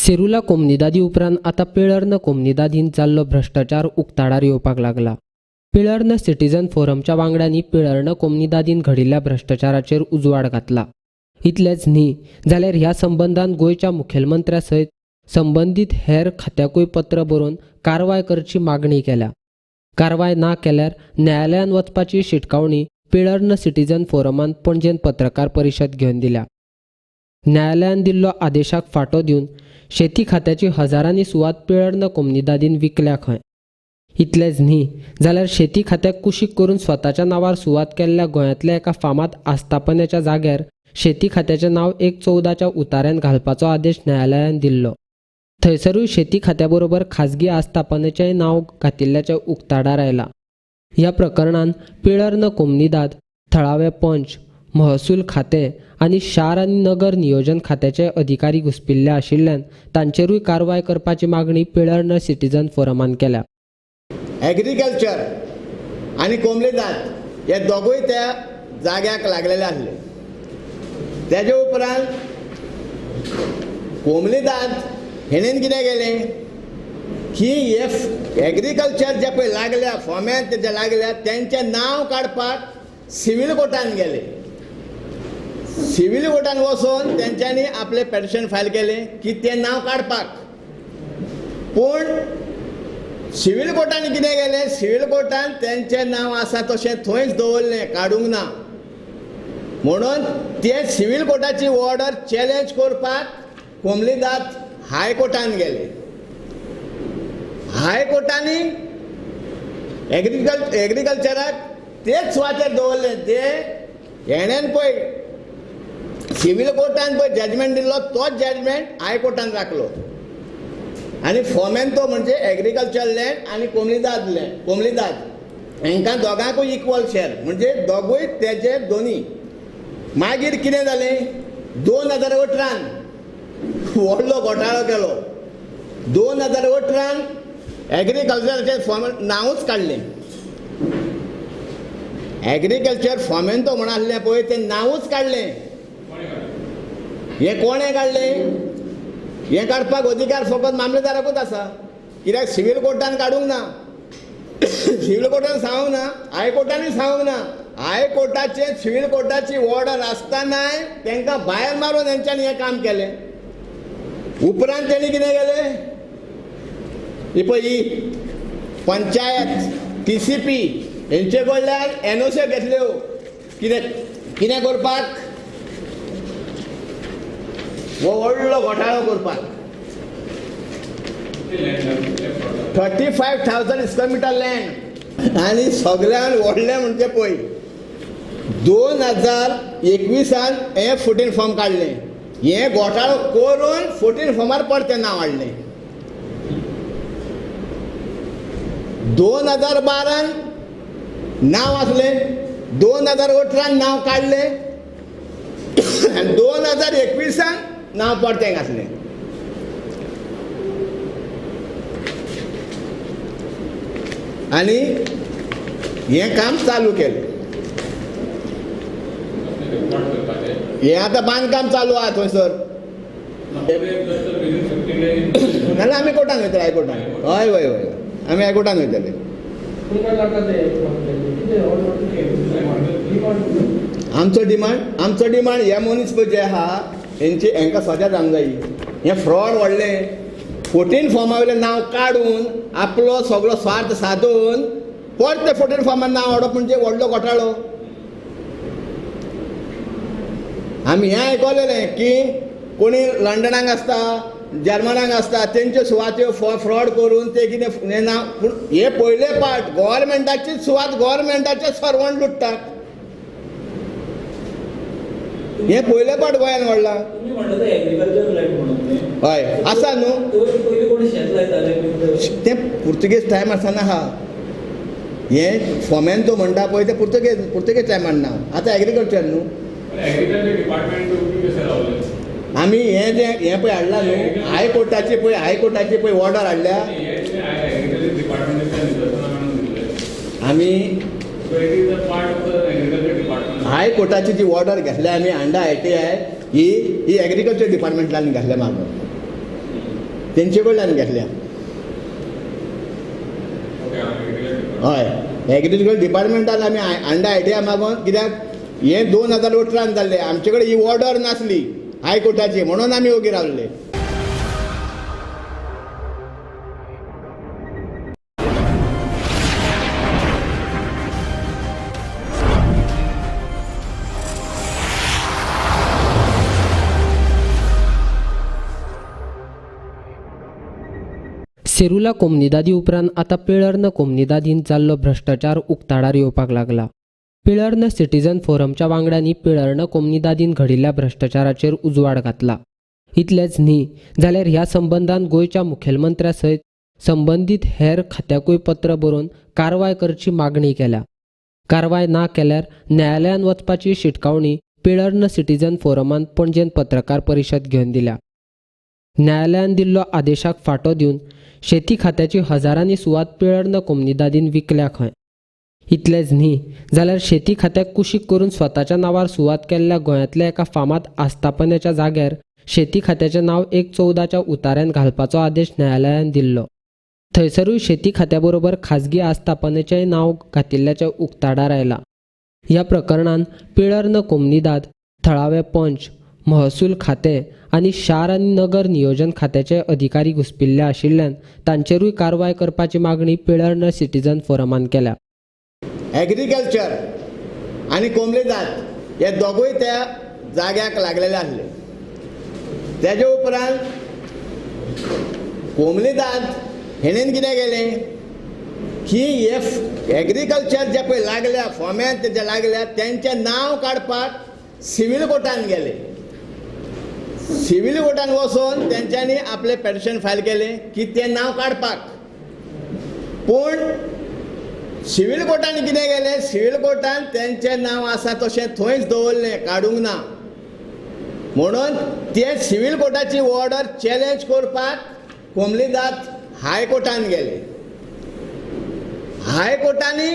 सेरुला कोमनिदादी उपरांत आतां पिळर्ण कोमनिदादींत जाल्लो भ्रश्टाचार उक्ताडार येवपाक लागला. पिळर्ण सिटीजन फोरमच्या वांगड्यांनी पिळर्ण कोमनिदादींत घडिल्ल्या भ्रश्टाचाराचेर उजवाड घातला. इतलेंच न्ही जाल्यार ह्या संबंदान गोंयच्या मुखेलमंत्र्या सयत संबंदीत हेर खात्याकूय पत्र बरोवन कारवाय करची मागणी केल्या. कारवाय ना केल्यार न्यायालयांत वचपाची शिटकावणी पिळर्ण सिटीजन फोरमान पणजेंत पत्रकार परिशद घेवन दिल्या. न्यायालयान दिल्लो आदेशाक फाटो दिवन शेती खात्याची हजारांनी सुवात पिळर्ण कोमनिदादीन विकल्या खंय. इतलेंच न्ही जाल्यार शेती खात्याक कुशीक करून स्वताच्या नांवार सुवात केल्ल्या गोंयांतल्या एका फामाद आस्थापनेच्या जाग्यार शेती खात्याचें नांव 1/14 उताऱ्यान घालपाचो आदेश न्यायालयान दिल्लो. थंयसरूय शेती खात्या बरोबर खाजगी आस्थापनेचेंय नांव घातिल्ल्याचें उक्ताडार आयलां. ह्या प्रकरणान पिळर्ण कोमनिदाद, थळावे पंच, महसूल खातें आनी शार आनी नगर नियोजन खात्याचे अधिकारी घुसपिल्ले आशिल्ल्यान तांचेरूय कारवाय करपाची मागणी पिळर्ण सिटीजन फोरमान केल्या. एग्रीकल्चर आनी कोमनिदाद हे दोगूय त्या जाग्याक लागलेले आसले. तेजे उपरांत कोमनिदाद हेणेन कितें केलें की हे एग्रीकल्चर जे पळय लागल्या फोम्यान ते लागल्या तेंचें नांव काडपाक सिवील कोर्टान गेले. सिवील कोर्टान वचून तेंच्यांनी आपलें पेटिशन फायल केलें की तें नांव काडपाक. पूण सिवील कोर्टान कितें केलें, सिवील कोर्टान तेंचें नांव आसा तशें थंयच दवरलें, काडूंक ना. म्हणून ते सिवील कोर्टाची ऑर्डर चॅलेंज करपाक कोमनिदाद हायकोर्टान गेले. हायकोर्टांनी एग्रीकल्चराक तेच सुवातेर दवरलें. ते हेणेन पळय सिवील कोर्टान पळय जजमेंट दिल्लो तोच जजमेंट हायकोर्टान राखलो आनी फोमेन तो म्हणजे एग्रीकल्चर लँड आनी कोमनिदाद लँड, कोमनिदाद हांकां दोगांकूय इक्वल शेर, म्हणजे दोगूय तेजे दोनी. मागीर कितें जालें, 2018 व्हडलो घोटाळो केलो. 2018 एग्रीकल्चराचें फॉर्म नांवूच काडलें. एग्रीकल्चर फॉर्मेन तो म्हण आसलें पळय तें नांवूच काडलें. हें कोणें काडलें, हें काडपाक अधिकार फकत मामलेदाराकूच आसा, कित्याक सिवील कोर्टान काडूंक ना, सिवील कोर्टान सांगूंक ना, हायकोर्टानूय सांगूंक ना. हायकोर्टाचे सिवील कोर्टाची ऑर्डर आसतनाय तांकां भायर मारून हेंच्यांनी हें काम केलें. उपरांत तेणी कितें केलें, ही पळय ही पंचायत TCP हेंचे कडल्यान NOC घेतल्यो कितें कितें करपाक, हो व्हडलो घोटाळो करपाक. 35,000 स्क्वेअर मिटर लँड. आनी सगळ्यान व्हडलें म्हणजे पळय 2021 हें 14 फॉर्म काडलें. हें घोटाळो करून 14 फॉर्मार परतें नांव हाडलें. 2012 नांव आसलें, 2018 नांव काडलें, 2021 नांव परतें घातलें. आनी हें काम चालू केलें. हें आतां बांदकाम चालू आहा थंयसर. नाल्यार आमी कोर्टान वयतले, हायकोर्टान. हय हय हय, आमी हायकोर्टान वयतले. आमचो डिमांड, आमचो डिमांड हे मनीस पळय जे आहा हेंची हेंकां सजा जावंक जाय. हें फ्रॉड व्हडलें. 14 फॉर्मा वयलें नांव काडून आपलो सगळो स्वार्थ सादून परतें 14 फॉर्मान नांव हाडप म्हणजे व्हडलो घोटाळो. आमी हें आयकलेलें की कोणी लंडनाक आसता, जर्मनाक आसता, तेंच्यो सुवात्यो फ्रॉड करून ते कितें हें नांव. पूण हे पयले पार्ट गव्हर्मेंटाची सुवात गव्हर्मेंटाचे सर्वंट लुट्टात. हें पयले पाट गोंयान व्हडलां. हय आसा न्हू तें पुर्तुगेज टायम आसतना आहा. हें फोमेन तो म्हणटा पळय तें पुर्तुगेज टायमान नांव, आतां एग्रीकल्चर न्हू. आमी हें जें हें पळय हाडलां न्हू हायकोर्टाची पळय, हायकोर्टाची पळय ऑर्डर हाडल्या आमी. हायकोर्टाची जी ऑर्डर घेतल्या आमी हांडा ITI ही ही एग्रीकल्चर डिपार्टमेंटान घातल्या मागून. तेंचे कडल्यान घेतल्या. हय, एग्रीकल्चर डिपार्टमेंटान आमी अंडा आयडिया मागून, कित्याक हें 2018 जाल्लें, आमचे कडेन ही ऑर्डर नासली हायकोर्टाची, म्हणून आमी ओगी रावले. सेरुला कोमनिदादी उपरांत आतां पिळर्ण कोमनिदादीन जाल्लो भ्रश्टाचार उक्ताडार येवपाक लागला. पिळर्ण सिटीजन फोरमच्या वांगड्यांनी पिळर्ण कोमनिदादीन घडिल्ल्या भ्रश्टाचाराचेर उजवाड घातला. इतलेंच न्ही जाल्यार ह्या संबंदान गोंयच्या मुखेलमंत्र्या सयत संबंदीत हेर खात्याकूय पत्र बरोवन कारवाय करची मागणी केल्या. कारवाय ना केल्यार न्यायालयांत वचपाची शिटकावणी पिळर्ण सिटीजन फोरमान पणजेन पत्रकार परिशद घेवन दिल्या. न्यायालयान दिल्लो आदेशाक फाटो दिवन शेती खात्याची हजारांनी सुवात पिळर्ण कोमनिदादीन विकल्या खंय. इतलेंच न्ही जाल्यार शेती खात्याक कुशीक करून स्वताच्या नांवार सुवात केल्ल्या गोंयांतल्या एका फामाद आस्थापनेच्या जाग्यार शेती खात्याचें नांव 1/14 उताऱ्यान घालपाचो आदेश न्यायालयान दिल्लो. थंयसरूय शेती खात्या बरोबर खाजगी आस्थापनेचेंय नांव घातिल्ल्याचें उक्ताडार आयलां. ह्या प्रकरणान पिळर्ण कोमनिदाद, थळावे पंच, महसूल खातें आनी शार आनी नगर नियोजन खात्याचे अधिकारी घुसपिल्ले आशिल्ल्यान तांचेरूय कारवाय करपाची मागणी पिळर्ण सिटीजन फोरमान केल्या. एग्रीकल्चर आनी कोमनिदाद हे दोगूय त्या जाग्याक लागलेले आसले. तेजे उपरांत कोमनिदाद हेणेन कितें केलें की हे एग्रीकल्चर जे पळय लागल्या फॉम्यान तेजे लागल्या तेंचें नांव काडपाक सिवील कोर्टान गेले. सिवील कोर्टान वचून तेंच्यांनी आपलें पेटिशन फायल केलें की तें नांव काडपाक. पूण सिवील कोर्टान कितें केलें, सिवील कोर्टान तेंचें नांव आसा तशें थंयच दवरलें, काडूंक ना. म्हणून ते सिवील कोर्टाची ऑर्डर चॅलेंज करपाक कोमनिदाद हायकोर्टान गेले. हायकोर्टांनी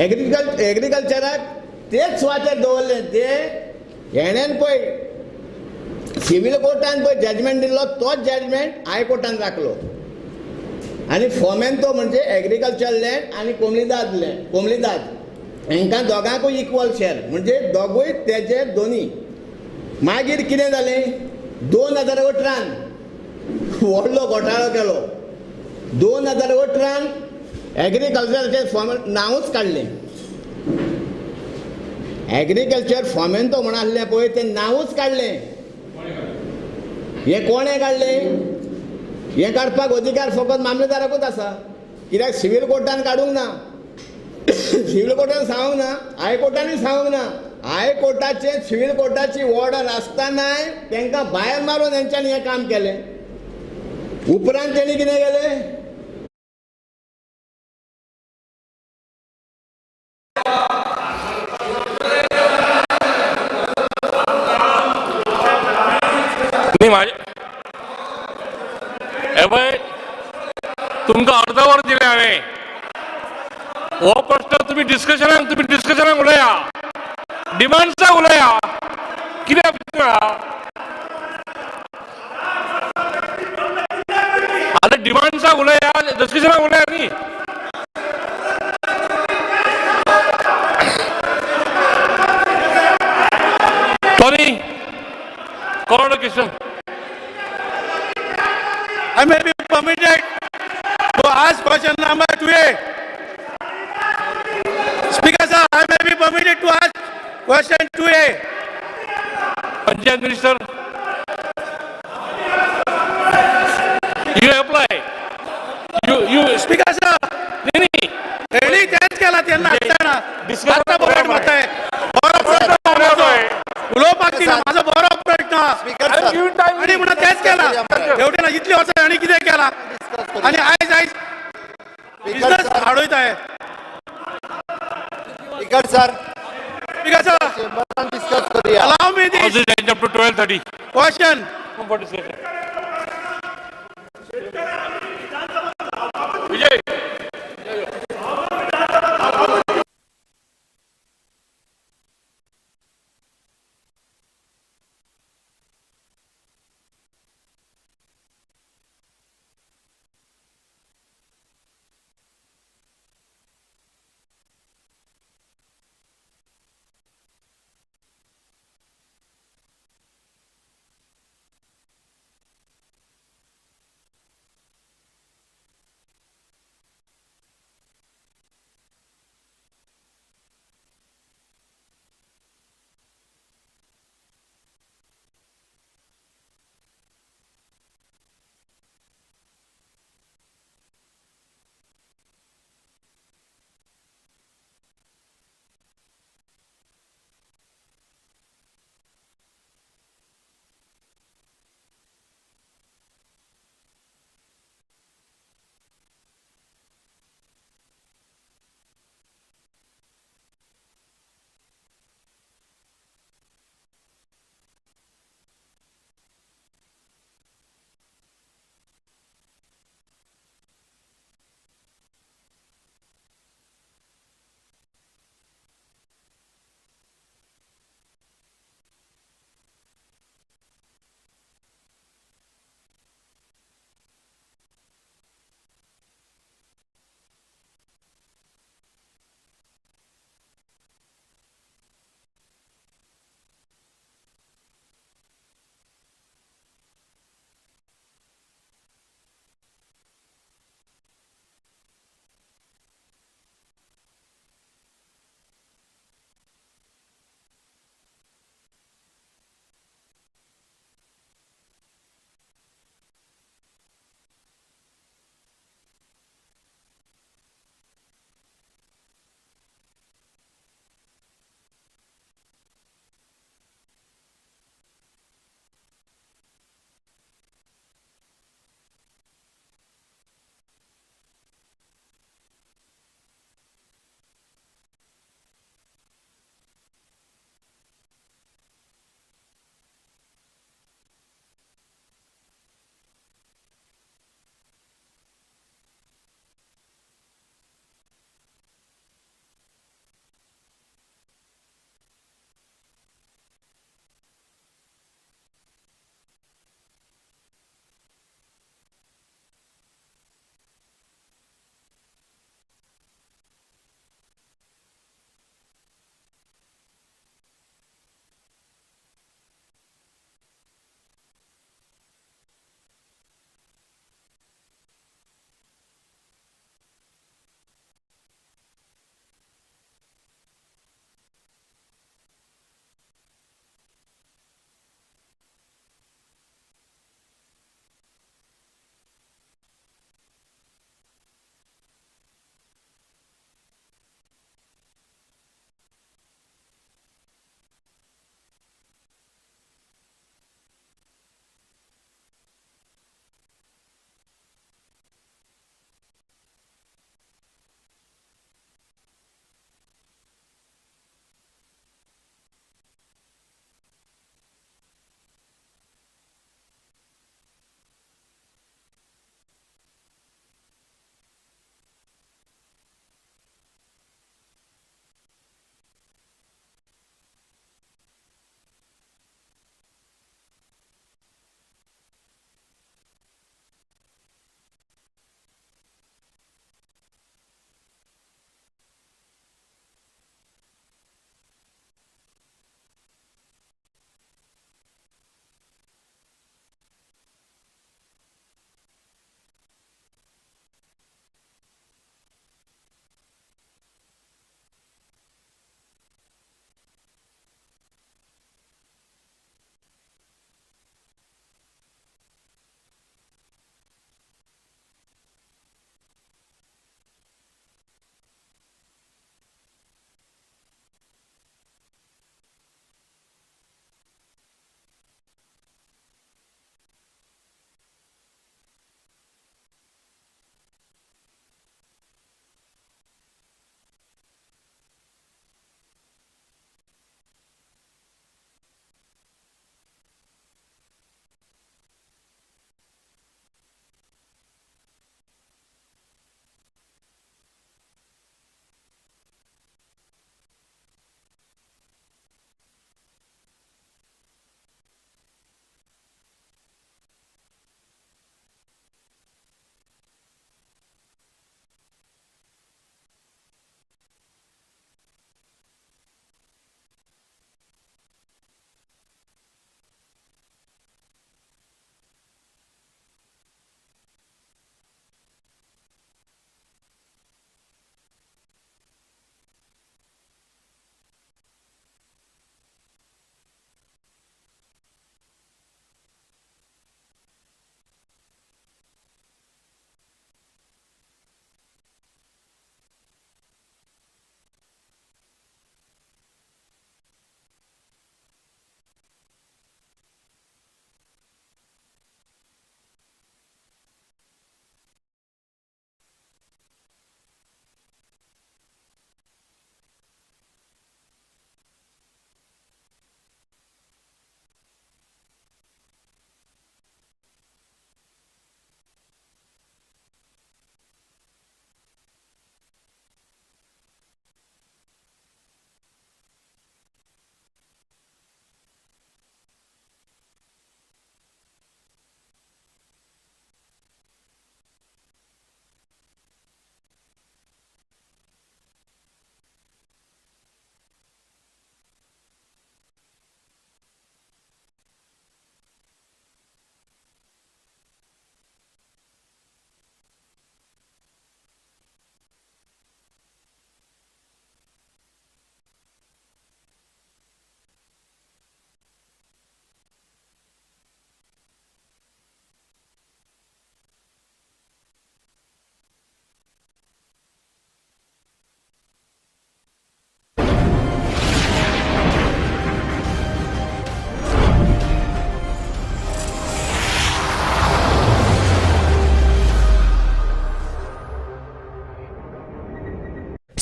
एग्रीकल्चराक तेच सुवातेर दवरलें. ते हेणेन पळय सिवील कोर्टान पळय जजमेंट दिल्लो तोच जजमेंट हायकोर्टान राखलो आनी फोमेंतो म्हणजे एग्रीकल्चर लँड आनी कोमनिदाद लँड, कोमनिदाद हांकां दोगांकूय इक्वल शेर, म्हणजे दोगूय तेजे दोनी. मागीर कितें जालें, 2018 व्हडलो घोटाळो केलो. 2018 एग्रीकल्चराचें फॉर्म नांवूच काडलें. एग्रीकल्चर फॉर्मेंतो म्हण आसलें पळय तें नांवूच काडलें. हें कोणें काडलें, हें काडपाक अधिकार फकत मामलेदाराकूच आसा, कित्याक सिवील कोर्टान काडूंक ना, सिवील कोर्टान सांगूंक ना, हायकोर्टानूय सांगूंक ना. हायकोर्टाचे सिवील कोर्टाची ऑर्डर आसतनाय तांकां भायर मारून हेंच्यांनी हें काम केलें. उपरांत तेणी कितें केलें, हे पळय तुमकां अर्द वर दिलें हांवें. हो प्रश्न तुमी डिस्कशनाक उलया, डिमांड्साक उलया, कित्याक आतां डिमांड्साक उलया, डिस्कशनाक उलया न्ही. Tony, call the question. I may be permitted to ask question number 2A. Speaker sir, I may be permitted to ask question 2A. Panchayat Minister, you apply. You Speaker sir, नाही तेणी तेच केला तेन्ना आसतना आतां बरोबर मारताय. बरो प्रश्न उलोवपाक दिना, म्हाजो बरो प्रश्न आनी म्हणून तेच केला. हेवटेन इतली वर्सां आनी कितें केला आनी आयज आयज business हाडयताय. Speaker sir, speaker sir, discuss करूया. Allow me this up to 12:30 question. Vijay.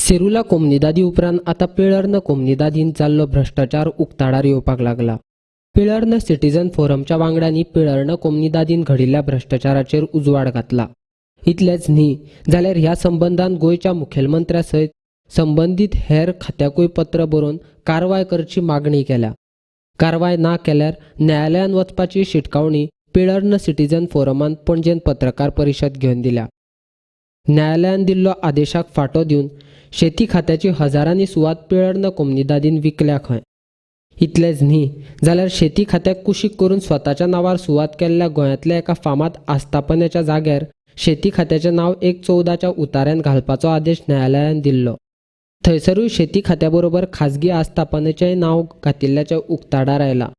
Serula कोमनिदादी उपरांत आतां पिळर्ण कोमनिदादीन जाल्लो भ्रश्टाचार उक्ताडार येवपाक लागला. पिळर्ण सिटीजन फोरमच्या वांगड्यांनी पिळर्ण कोमनिदादीन घडिल्ल्या भ्रश्टाचाराचेर उजवाड घातला. इतलेंच न्ही जाल्यार ह्या संबंदान गोंयच्या मुखेलमंत्र्या सयत संबंदीत हेर खात्याकूय पत्र बरोवन कारवाय करची मागणी केल्या. कारवाय ना केल्यार न्यायालयान वचपाची शिटकावणी पिळर्ण सिटीजन फोरमान पणजेन पत्रकार परिशद घेवन दिल्या. न्यायालयान दिल्लो आदेशाक फाटो दिवन शेती खात्याची हजारांनी सुवात पिळर्ण कोमनिदादीन विकल्या खंय. इतलेंच न्ही जाल्यार शेती खात्याक कुशीक करून स्वताच्या नांवार सुवात केल्ल्या गोंयांतल्या एका फामाद आस्थापनेच्या जाग्यार शेती खात्याचें नांव 1/14 उताऱ्यान घालपाचो आदेश न्यायालयान दिल्लो. थंयसरूय शेती खात्या बरोबर खाजगी आस्थापनेचेंय नांव घातिल्ल्याचें उक्ताडार आयलां.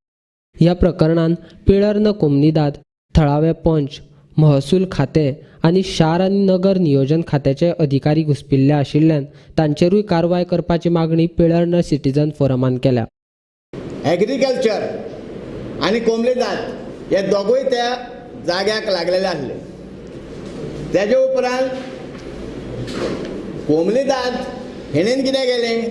ह्या प्रकरणान पिळर्ण कोमनिदाद, थळावे पंच, महसूल खातें आनी शार आनी नगर नियोजन खात्याचे अधिकारी घुसपिल्ले आशिल्ल्यान तांचेरूय कारवाय करपाची मागणी पिळर्ण सिटीजन फोरमान केल्या. एग्रीकल्चर आनी कोमनिदाद हे दोगूय त्या जाग्याक लागलेले आसले. तेजे उपरांत कोमनिदाद हेणेन कितें केलें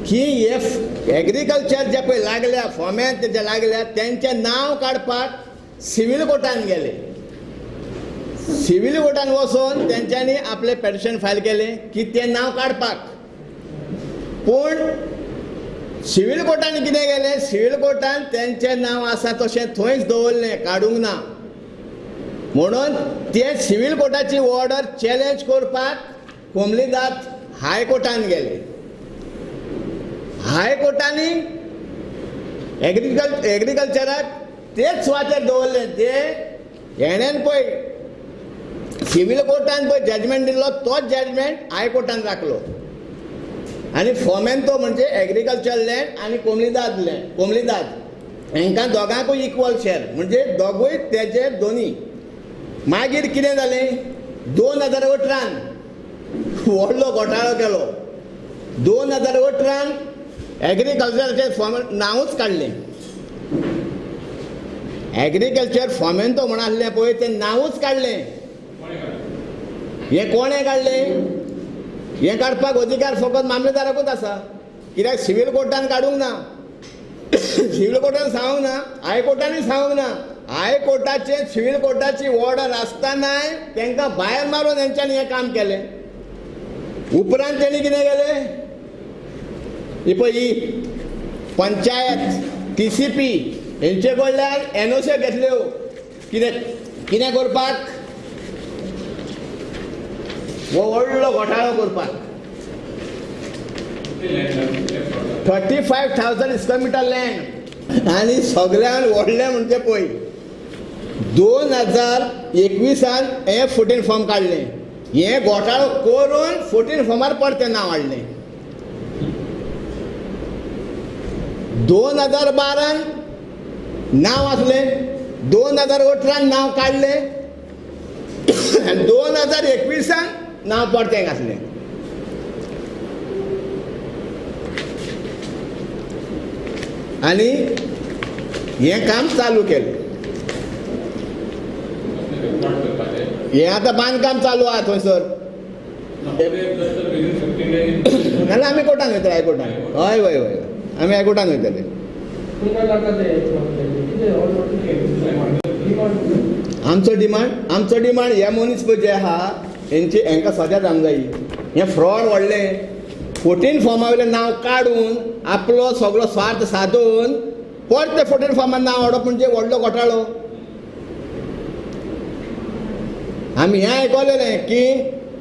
की हे एग्रीकल्चर जे पळय लागल्या फोम्यान जे लागल्या तेंचें नांव काडपाक सिवील कोर्टान गेले. सिवील कोर्टान वचून तेंच्यांनी आपलें पेटिशन फायल केलें की तें नांव काडपाक. पूण सिवील कोर्टान कितें केलें, सिवील कोर्टान तेंचें नांव आसा तशें थंयच दवरलें, काडूंक ना. म्हणून ते सिवील कोर्टाची ऑर्डर चॅलेंज करपाक कोमनिदाद हायकोर्टान गेले. हायकोर्टांनी एग्रीकल्चराक तेच सुवातेर दवरलें. ते हेणेन पळय सिवील कोर्टान पळय जजमेंट दिल्लो तोच जजमेंट हायकोर्टान राखलो आनी फोमेंतो म्हणजे एग्रीकल्चर लँड आनी कोमनिदाद लँड, कोमनिदाद हांकां दोगांकूय इक्वल शेर, म्हणजे दोगूय तेजे दोनी. मागीर कितें जालें, 2018 व्हडलो घोटाळो केलो. 2018 एग्रीकल्चराचें फॉर्म नांवूच काडलें. एग्रीकल्चर फॉर्मेंतो म्हण आसलें पळय तें नांवूच काडलें. हें कोणें काडलें? हें काडपाक अधिकार फकत मामलेदाराकूच आसा, कित्याक सिवील कोर्टान काडूंक ना, सिवील कोर्टान सांगूंक ना, हायकोर्टानूय सांगूंक ना. हायकोर्टाचे सिवील कोर्टाची ऑर्डर आसतनाय तांकां भायर मारून हेंच्यांनी हें काम केलें. उपरांत तेणी कितें केलें, ही पळय ही पंचायत TCP हेंचे कडल्यान NOC घेतल्यो. कितें कितें करपाक, हो व्हडलो घोटाळो करपाक. 35,000 स्क्वेअर मिटर लँड. आनी सगळ्यान व्हडलें म्हणजे पळय 2021 हें 14 फॉर्म काडलें. हें घोटाळो करून 14 फॉर्मार परतें नांव हाडलें. 2012 नांव आसलें, 2018 नांव काडलें, 2021 नांव परतें घातलें. आनी हें काम चालू केलें. हें आतां बांदकाम चालू आहा थंयसर. नाल्यार आमी कोर्टान वयतले, हायकोर्टान. हय हय हय, आमी हायकोर्टान वयतले. आमचो डिमांड, आमचो डिमांड हे मनीस पळय जे आहा हेंची हेंकां सजा जावंक जाय. हें फ्रॉड व्हडलें. 14 फॉर्मा वयलें नांव काडून आपलो सगळो स्वार्थ सादून परतें 14 फॉर्मान नांव हाडप म्हणजे व्हडलो घोटाळो. आमी हें आयकलेलें की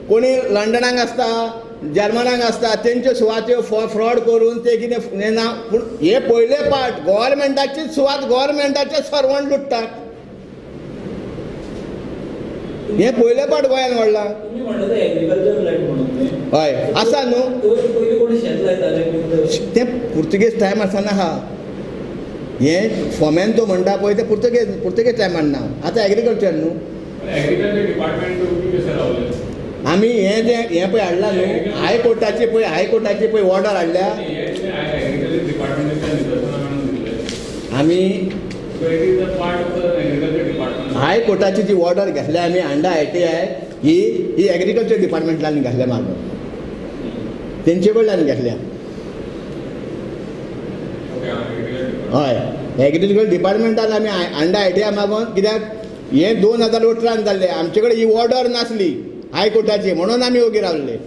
कोणी लंडनाक आसता, जर्मनाक आसता, तेंच्यो सुवात्यो फ्रॉड करून ते कितें नांव. पूण हे पयले पार्ट गव्हर्मेंटाची सुवात गव्हर्मेंटाचे सर्वंट लुट्टात. हें पयले पाट गोंयान व्हडलां. हय आसा न्हू तें पुर्तुगेज टायम आसतना आहा. हें फोमेंतो म्हणटा पळय तें पुर्तुगेज टायमान नांव, आतां एग्रीकल्चर न्हू. आमी हें जें हें पळय हाडलां न्हू हायकोर्टाची पळय, हायकोर्टाची पळय ऑर्डर हाडल्या आमी. हायकोर्टाची जी ऑर्डर घेतल्या आमी अंडा ITI ही ही एग्रीकल्चर डिपार्टमेंटान घातल्या मागून. तेंचे कडल्यान घेतल्या. हय, एग्रीकल्चर डिपार्टमेंटान आमी हांडा आयटीआय मागोन, कित्याक हें 2018 जाल्लें, आमचे कडेन ही ऑर्डर नासली हायकोर्टाची, म्हणून आमी ओगी रावले.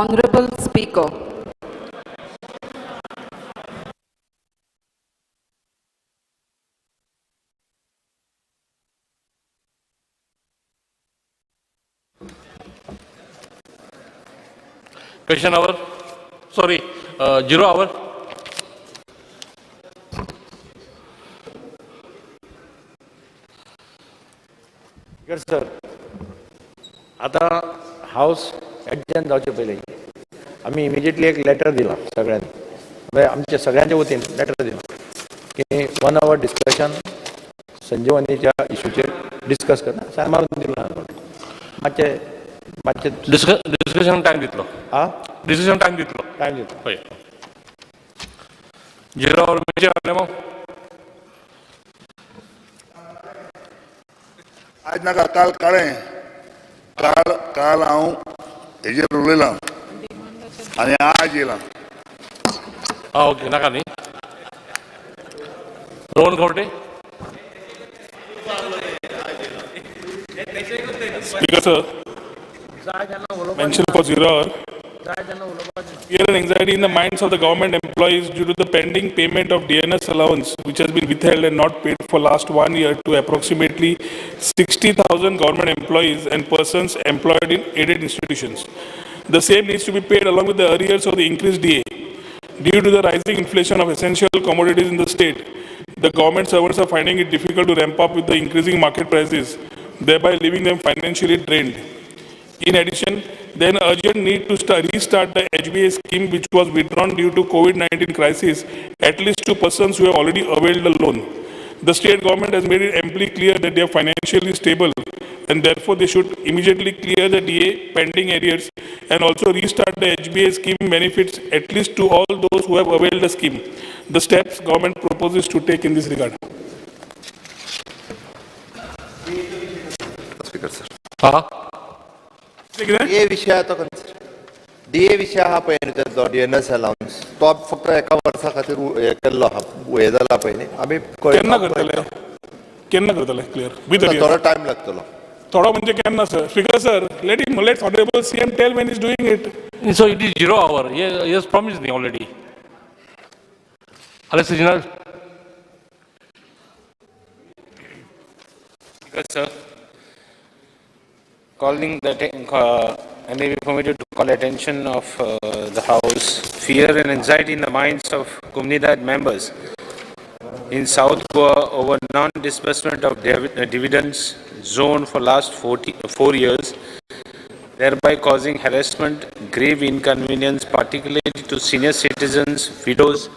Honorable Speaker. Question hour, sorry, zero hour. Speaker sir, आतां हावस एडजर्न जावचे पयलीं आमी इमिजिएटली एक लेटर दिलां सगळ्यांनी, म्हणजे आमच्या सगळ्यांच्या वतीन लेटर दिलां की वन our discussion संजीवनीच्या इशूचेर डिस्कस करना, सायन मारून दिलां. मातशें मातशें डिस्कशन टायम दितलो. आं, डिस्कशन टायम दितलो. टायम दितलो. हय, झिरो our म्हणजे आलेमो. आज नाका, काल काळें, काल काल हांव हेजेर उलयलां आनी आज येयलां. आं, ओके, नाका न्ही. Rohan Khaunte. Speaker sir, mention for zero hour. Fear and anxiety in the minds of the government employees due to the pending payment of DNS allowance, which has been withheld and not paid for last 1 year to approximately 60,000 government employees and persons employed in aided institutions. The same needs to be paid along with the arrears of the increased DA. Due to the rising inflation of essential commodities in the state, the government servants are finding it difficult to ramp up with the increasing market prices, thereby leaving them financially drained. In addition, there is an urgent need to restart the HBA scheme, which was withdrawn due to COVID-19 crisis, at least to persons who have already availed the loan. The state government has made it amply clear that they are financially stable and therefore they should immediately clear the DA pending arrears and also restart the HBA scheme benefits at least to all those who have availed the scheme. The steps government proposes to take in this regard. Speaker sir, हा, DA विशय तो DA विशय आहा पळय न्हू, तेजो DNS allowance तो फक्त एका वर्सा खातीर हे केल्लो आहा, हे जाला पळय न्ही आमी. केन्ना करतले, केन्ना करतले क्लियर विथ थोडो टायम लागतलो. थोडो म्हणजे केन्ना sir? Speaker sir, let him, let honourable CM tell when is doing it. So it is zero hour. He has promised me already. Alex Reginald. Speaker, sir, calling the I may be permitted to call attention of the House, fear and anxiety in the minds of Comunidade members in South Goa over non-disbursement of dividends zone for last 4 years, thereby causing harassment, grave inconvenience, particularly to senior citizens, widows,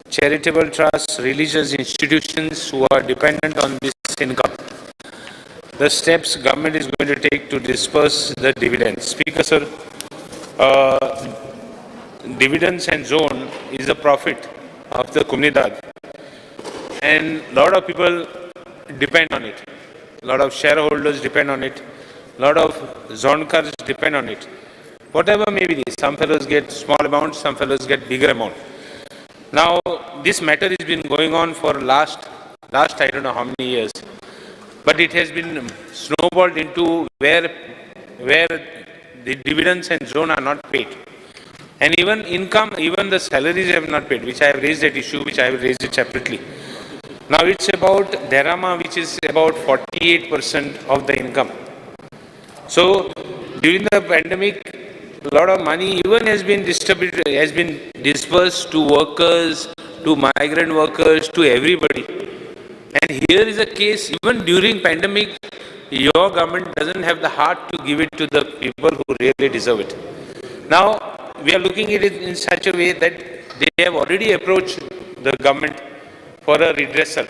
charitable trusts, religious institutions who are dependent on this income. The steps government is going to take to disperse the dividends. Speaker, sir, dividends and zone is the profit of the Comunidade, and lot of people depend on it. Lot of shareholders depend on it. Lot of zonkars depend on it. Whatever may be, some fellows get small amounts, some fellows get bigger amount. Now, this matter has been going on for last I don't know how many years, but it has been snowballed into where the dividends and zone are not paid. And even income, even the salaries have not paid, which I have raised that issue, which I have raised it separately. Now it's about Derama, which is about 48% of the income. So during the pandemic, a lot of money even has been distributed, has been dispersed to workers, to migrant workers, to everybody. And here is a case, even during pandemic, your government doesn't have the heart to give it to the people who really deserve it. Now, we are looking at it in such a way that they have already approached the government for a redressal.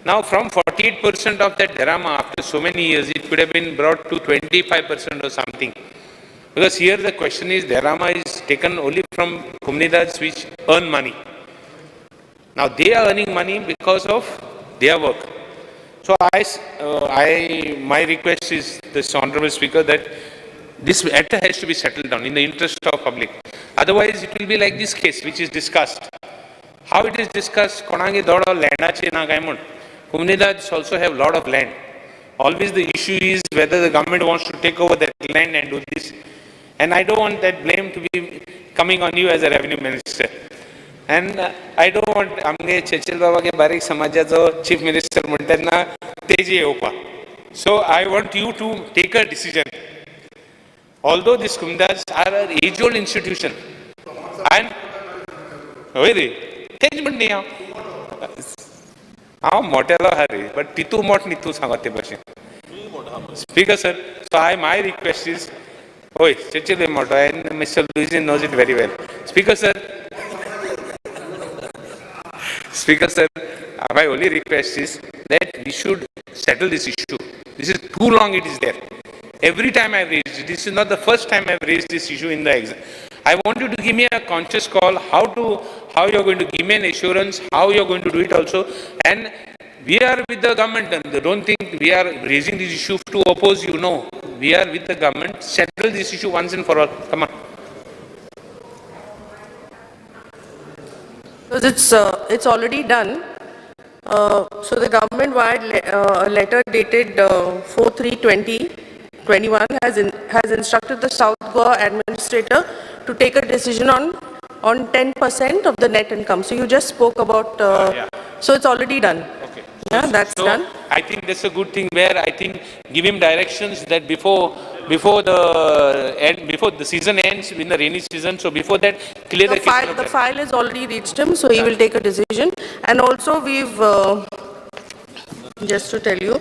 Now, from 48% of that Derama, after so many years, it could have been brought to 25% or something. Because here the question is, Derama is taken only from Comunidades which earn money. Now, they are earning money because of their work. So, my request is this Honorable Speaker that this matter has to be settled down in the interest of public. Otherwise, it will be like this case which is discussed. How it is discussed, konange dodo landache na kai mun. Comunidades also have lot of land. Always the issue is whether the government wants to take over that land and do this. And I don't want that blame to be coming on you as a revenue minister. And I don't want आमगे Churchill बाबा K बारीक समाजाचो chief minister म्हणटा तेन्ना तेजी येवपा. So I want you to take a decision. Although these Comunidades are an age-old institution, and हय रे तेच म्हण न्ही हांव हांव मोटेलो आहा रे, बट तितू मोठ न्ही तूं सांगत ते भशेन. Speaker sir, so I my request is, हय चर्चिल मोठो and Mister Luizinho knows it very well. Speaker sir, Speaker sir, my only request is that we should settle this issue. This is too long it is there. Every time I've raised it, this is not the first time I've raised this issue in the exam. I want you to give me a conscious call, how you're going to give me an assurance, how you're going to do it also. And we are with the government, and don't think we are raising this issue to oppose you. No, we are with the government. Settle this issue once and for all. Come on. Because it's already done. So the government wired a letter dated 4/3/2021 has instructed the South Goa administrator to take a decision on 10% of the net income. So you just spoke about, yeah. So it's already done. Okay. Yeah, that's so done. I think that's a good thing where I think give him directions that before the season ends, in the rainy season, so before that, clear the file. The file has already reached him, so he will take a decision. And also we've, just to tell you,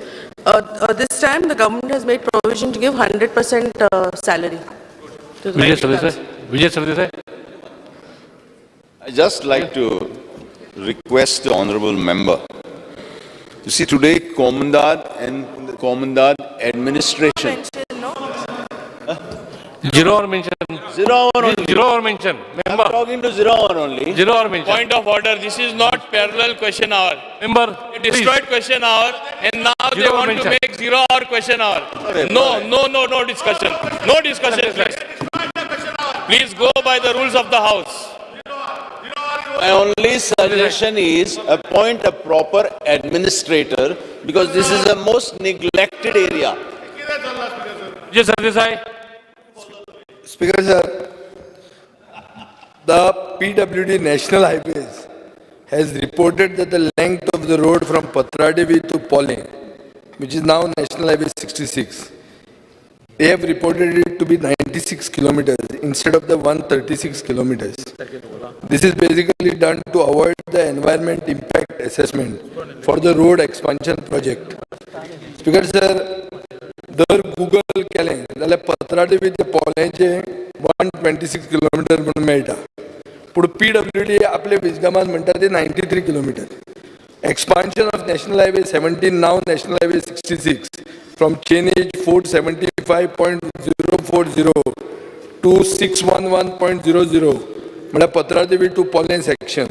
this time the government has made provision to give 100% salary. Vijay Sardesai. Vijay Sardesai. I just like to request the honorable member. You see, today Comunidade and Comunidade administration. Zero hour mention. 0 hour only. 0 hour mention. Member. I'm talking to 0 hour only. 0 hour mention. Point of order. This is not parallel question hour. Member. They destroyed question hour and now they want to make 0 hour question hour. No, no, no, no discussion. No discussion, please. Please go by the rules of the house. My only suggestion is appoint a proper administrator, because this is the most neglected area. Yes, sir. Speaker sir, the PWD National Highways has reported that the length of the road from Patradevi to Polem, which is now National Highway 66, they have reported it to be 96 kilometers instead of the 136 kilometers. This is basically done to avoid the environment impact assessment for the road expansion project. Speaker sir, दर Google केलें जाल्यार पत्रादेवी ते पोल्याचे 126 kilometre म्हणून मेळटा, पूण PWD आपले विजडमान म्हणटा ते 93 kilometre. Expansion of National Highway 17, now National Highway 66, from chainage 475.040 to 611.00 म्हळ्यार Patradevi to Polem section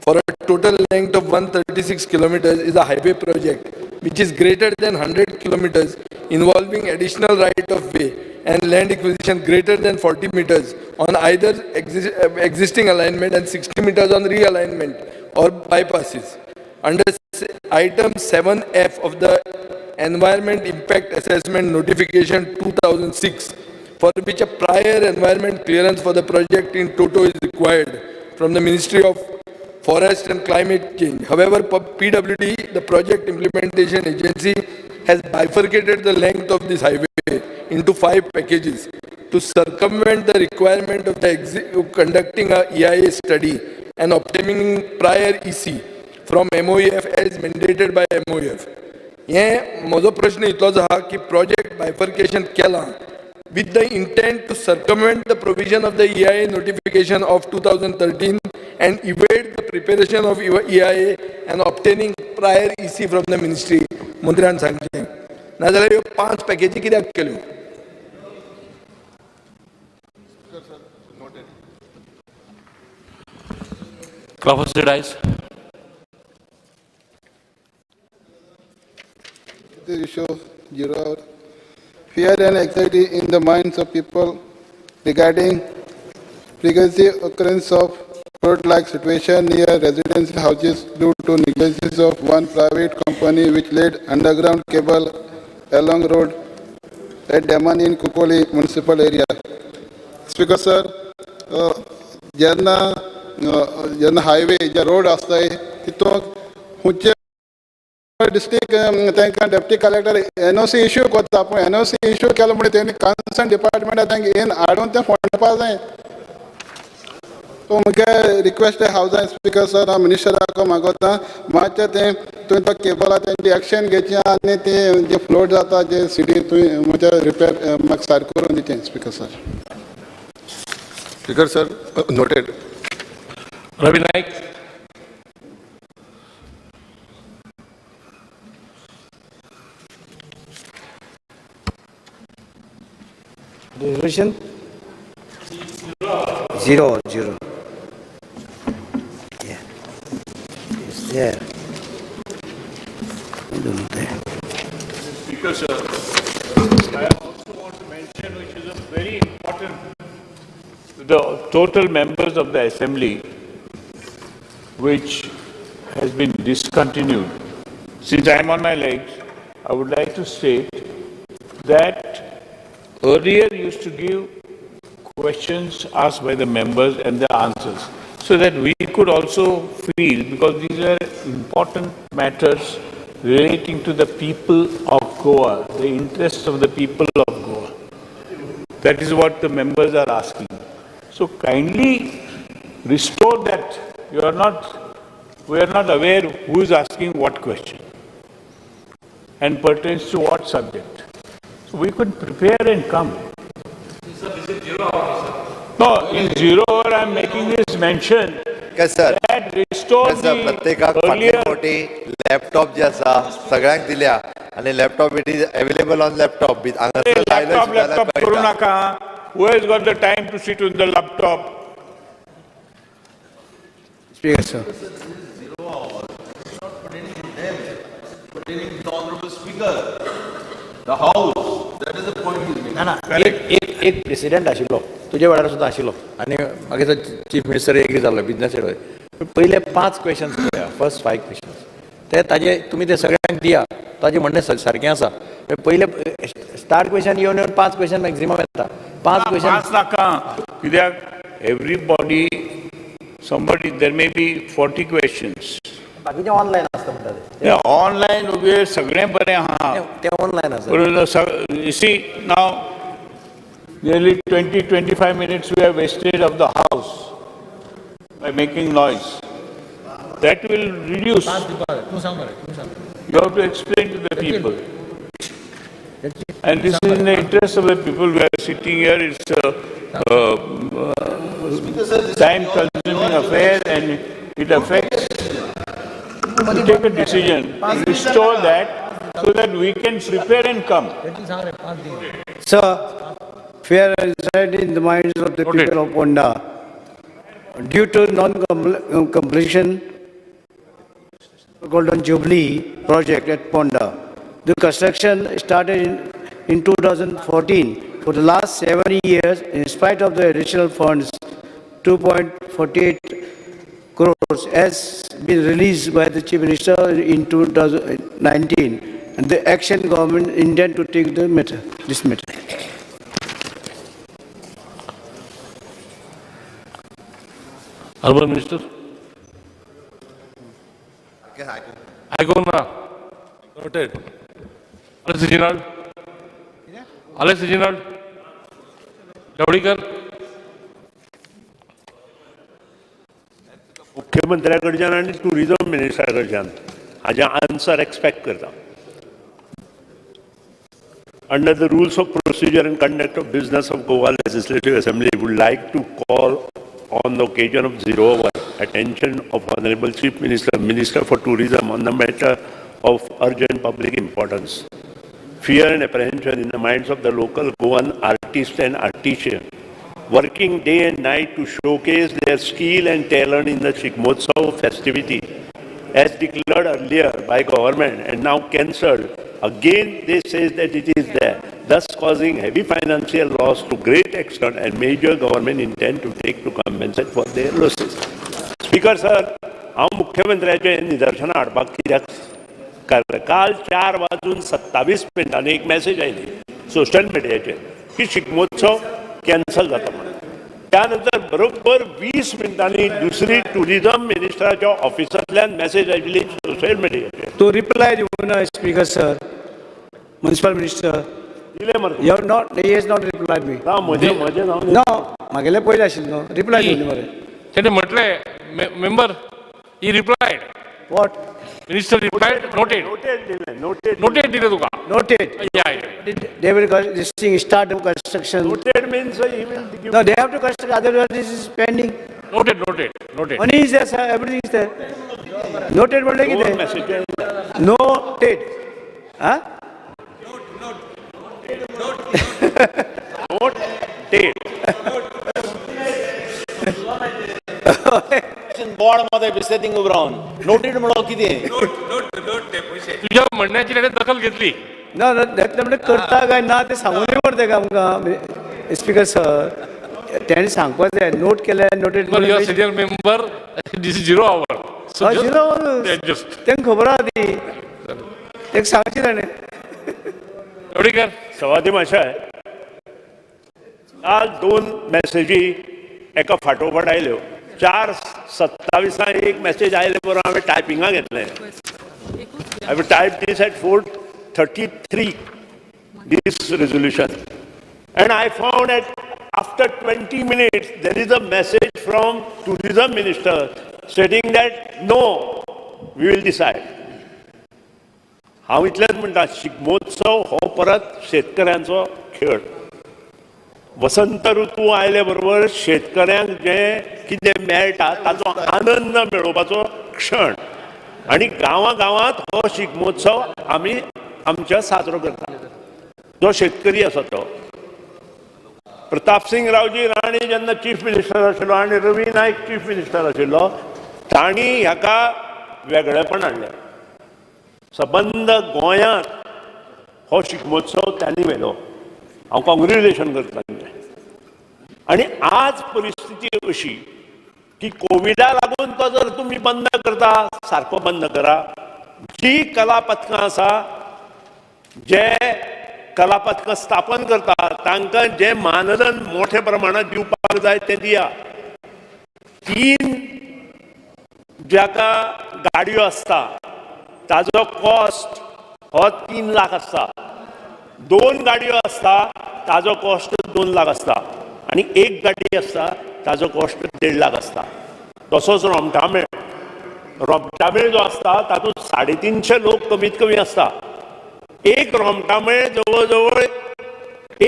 for a total length of 136 kilometers is a highway project which is greater than 100 kilometers, involving additional right of way and land acquisition greater than 40 meters on either existing alignment and 60 meters on realignment or bypasses. Under item 7F of the Environment Impact Assessment Notification 2006, for which a prior environment clearance for the project in toto is required from the Ministry of Forest and Climate Change. However, PWD, the project implementation agency, has bifurcated the length of this highway into 5 packages to circumvent the requirement of the conducting a EIA study and obtaining prior EC from MOEF as mandated by MOEF. हे म्हजो प्रश्न इतलोच आहा की project bifurcation केलां with the intent to circumvent the provision of the EIA notification of 2013 and evade the preparation of EIA and obtaining prior EC from the ministry. मंत्र्यान सांगचें नाजाल्यार ह्यो 5 पॅकेजी कित्याक केल्यो? Professor Dice. This issue of 0 hour. Fear and anxiety in the minds of people regarding frequency occurrence of flood-like situation near residential houses due to negligence of one private company which laid underground cable along road at Daman in Cuncolim municipal area. Speaker sir, जेन्ना जेन्ना highway जे road आसताय तितूंत खंयचे district तांकां deputy collector NOC issue करता, पूण NOC issue केलो म्हणून तेणी कन्सर्न डिपार्टमेंटा तांकां येवन हाडून तें फोंडपा जाय. सो मुगे रिक्वेस्ट हांव स्पीकर सर, हांव मिनिस्टराक मागोता मातशें तें तुवें तो केबला तेंची एक्शन घेवची आनी तें जे फ्लोट जाता जे सिटी तुवें म्हज्या रिपेर म्हाका सारकें करून दिवचें speaker sir. Speaker sir, noted. Ravi Naik. Resolution 0 0. Yeah, it's there. I don't know there. Speaker sir, I also want to mention, which is a very important, the total members of the assembly, which has been discontinued. Since I am on my legs, I would like to state that earlier used to give questions asked by the members and the answers, so that we could also feel, because these are important matters relating to the people of Goa, the interests of the people of Goa. That is what the members are asking. So kindly restore that. You are not, we are not aware who is asking what question and pertains to what subject. So we could prepare and come. No, in 0 hour I am making this mention. Sir, that restore sir, the प्रत्येकाक फाटले earlier फावटी laptop जे आसा सगळ्यांक दिल्या आनी laptop it is available on laptop बी हांगासर लायलो laptop जाल्यार लॅपटॉप करू कळटा. नाका. Who has got the time to sit on the laptop? Speaker sir. Pertaining to the honorable speaker, the house, that is the point he is making. ना ना, एक एक एक प्रेसिडेंट आशिल्लो तुजे वेळार सुद्दां आशिल्लो आनी मागीर तो चीफ मिनिस्टर एग्री जाल्लो बिजनस हेड. पयले 5 क्वेश्चन्स पळया, फर्स्ट 5 क्वेश्चन्स ते ताजे तुमी ते सगळ्यांक दिया. ताजें म्हणणें सारकें आसा. पयले स्टार्ट क्वेश्चन येवन येवन 5 क्वेश्चन मॅक्झिमम येता. 5 क्वेश्चन 5 नाका, कित्याक everybody somebody there may be 40 questions. बाकीचे ऑनलायन आसता म्हणटा ते. ऑनलायन वगैरे सगळें बरें आहा, ते ऑनलायन आसा. See now nearly 20-25 minutes we have wasted of the house by making noise. That will reduce. You have to explain to the people. And this is in the interest of the people. We are sitting here. It's a time-consuming affair and it affects. To take a decision, restore that so that we can prepare and come. Sir, fear is in the minds of the people of Ponda due to non-completion Golden Jubilee project at Ponda. The construction started in 2014. For the last 7 years, in spite of the additional funds, 2.48 crores has been released by the Chief Minister in 2019, and the action government intend to take the matter, this matter. Urban Minister. आयकूंक ना. Noted. Alex Reginald. Alex Reginald. Dhavalikar. मुख्यमंत्र्या कडच्यान आनी tourism मिनिस्टरा कडच्यान हाजें answer expect करता. Under the rules of procedure and conduct of business of Goa Legislative Assembly, would like to call on the occasion of 0 hour attention of Honorable Chief Minister, Minister for Tourism on the matter of urgent public importance. Fear and apprehension in the minds of the local Goan artists and artisans working day and night to showcase their skill and talent in the Shigmotsav festivity, as declared earlier by government and now cancelled. Again, they say that it is there, thus causing heavy financial loss to great extent and major government intend to take to compensate for their losses. Speaker sir, हांव मुख्यमंत्र्याचें निदर्शनां हाडपाक कित्याक काल 4:27 एक message आयली social मिडियाचेर की Shigmotsav cancel जाता म्हणून. त्यानंतर बरोबर 20 मिनटांनी दुसरी टुरिझम मिनिस्टराच्या ऑफिसांतल्यान मॅसेज आयिल्ली सोशल मिडियाचेर. तो रिप्लाय दिवंक ना स्पीकर सर, म्युनिसिपल मिनिस्टर दिले मरे. You have not, he has not replied me. ना, म्हजें म्हजें नांव. ना, म्हागेलें पयलें आशिल्लें न्हू, रिप्लाय दिवंक मरे. तेणे म्हटलें, member, he replied. What? Minister replied, noted. Noted दिलें, नोटेड. नोटेड दिलें तुका. Noted. Yeah. They will this thing start the construction. Noted means he will give. No, they have to construct, otherwise this is pending. Noted, noted, noted. Money is there, sir, everything is there. Noted म्हणलें कितें? Noted. हा? Noted. Board मध्ये बिसले thing उबो रावन noted म्हणलो कितें? तुझ्या म्हणण्याची ताणें दखल घेतली. ना, घेतलं म्हणजे करता काय ना ते सांगून मरे तेका आमकां स्पीकर सर. तेणें सांगपाक जाय नोट केलें, noted. Your senior member, this is zero hour. Zero तांकां खबर आहा ती, तांकां सांगचें ताणें. एवढीकर. सवादी माशाय, काल 2 मॅसेजी एका फाटोफाट आयल्यो. 4:27 एक मॅसेज आयले बरोबर हांवें टायपिंगाक घेतलें. I will type this at 4:33, this resolution, and I found at after 20 minutes there is a message from tourism minister stating that no, we will decide. हांव इतलेंच म्हणटा, शिगमोत्सव हो परत शेतकऱ्यांचो खेळ. वसंत ऋतू आयले बरोबर शेतकऱ्यांक जें कितें मेळटा ताचो आनंद मेळोवपाचो क्षण, आनी गांवां गांवांत हो शिगमोत्सव आमी आमच्या साजरो करता. जो शेतकरी आसा तो प्रतापसिंग रावजी राणे जेन्ना चीफ मिनिस्टर आशिल्लो आनी रवी नायक चीफ मिनिस्टर आशिल्लो, तांणी हाका वेगळेपण हाडलें. सबंद गोंयांत हो शिगमोत्सव तांणी व्हेलो. हांव कॉंग्रेच्युलेशन करता तांचें. आनी आज परिस्थिती अशी की कोविडा लागून तो जर तुमी बंद करता, सारको बंद करा. जी कला पथकां आसा, जे कला पथकां स्थापन करता तांकां जें मानधन मोठ्या प्रमाणात दिवपाक जाय तें दिया. 3 जाका गाडयो आसता ताजो कॉस्ट हो 3 लाख आसता, 2 गाडयो आसता ताजो कॉस्ट 2 लाख आसता, आनी 1 गाडी आसता ताजो कॉस्ट 1.5 लाख आसता. तसोच रोमटामेळ, रोमटामेळ जो आसता तातूंत 350 लोक कमीत कमी आसता. एक रोमटामेळ जवळ जवळ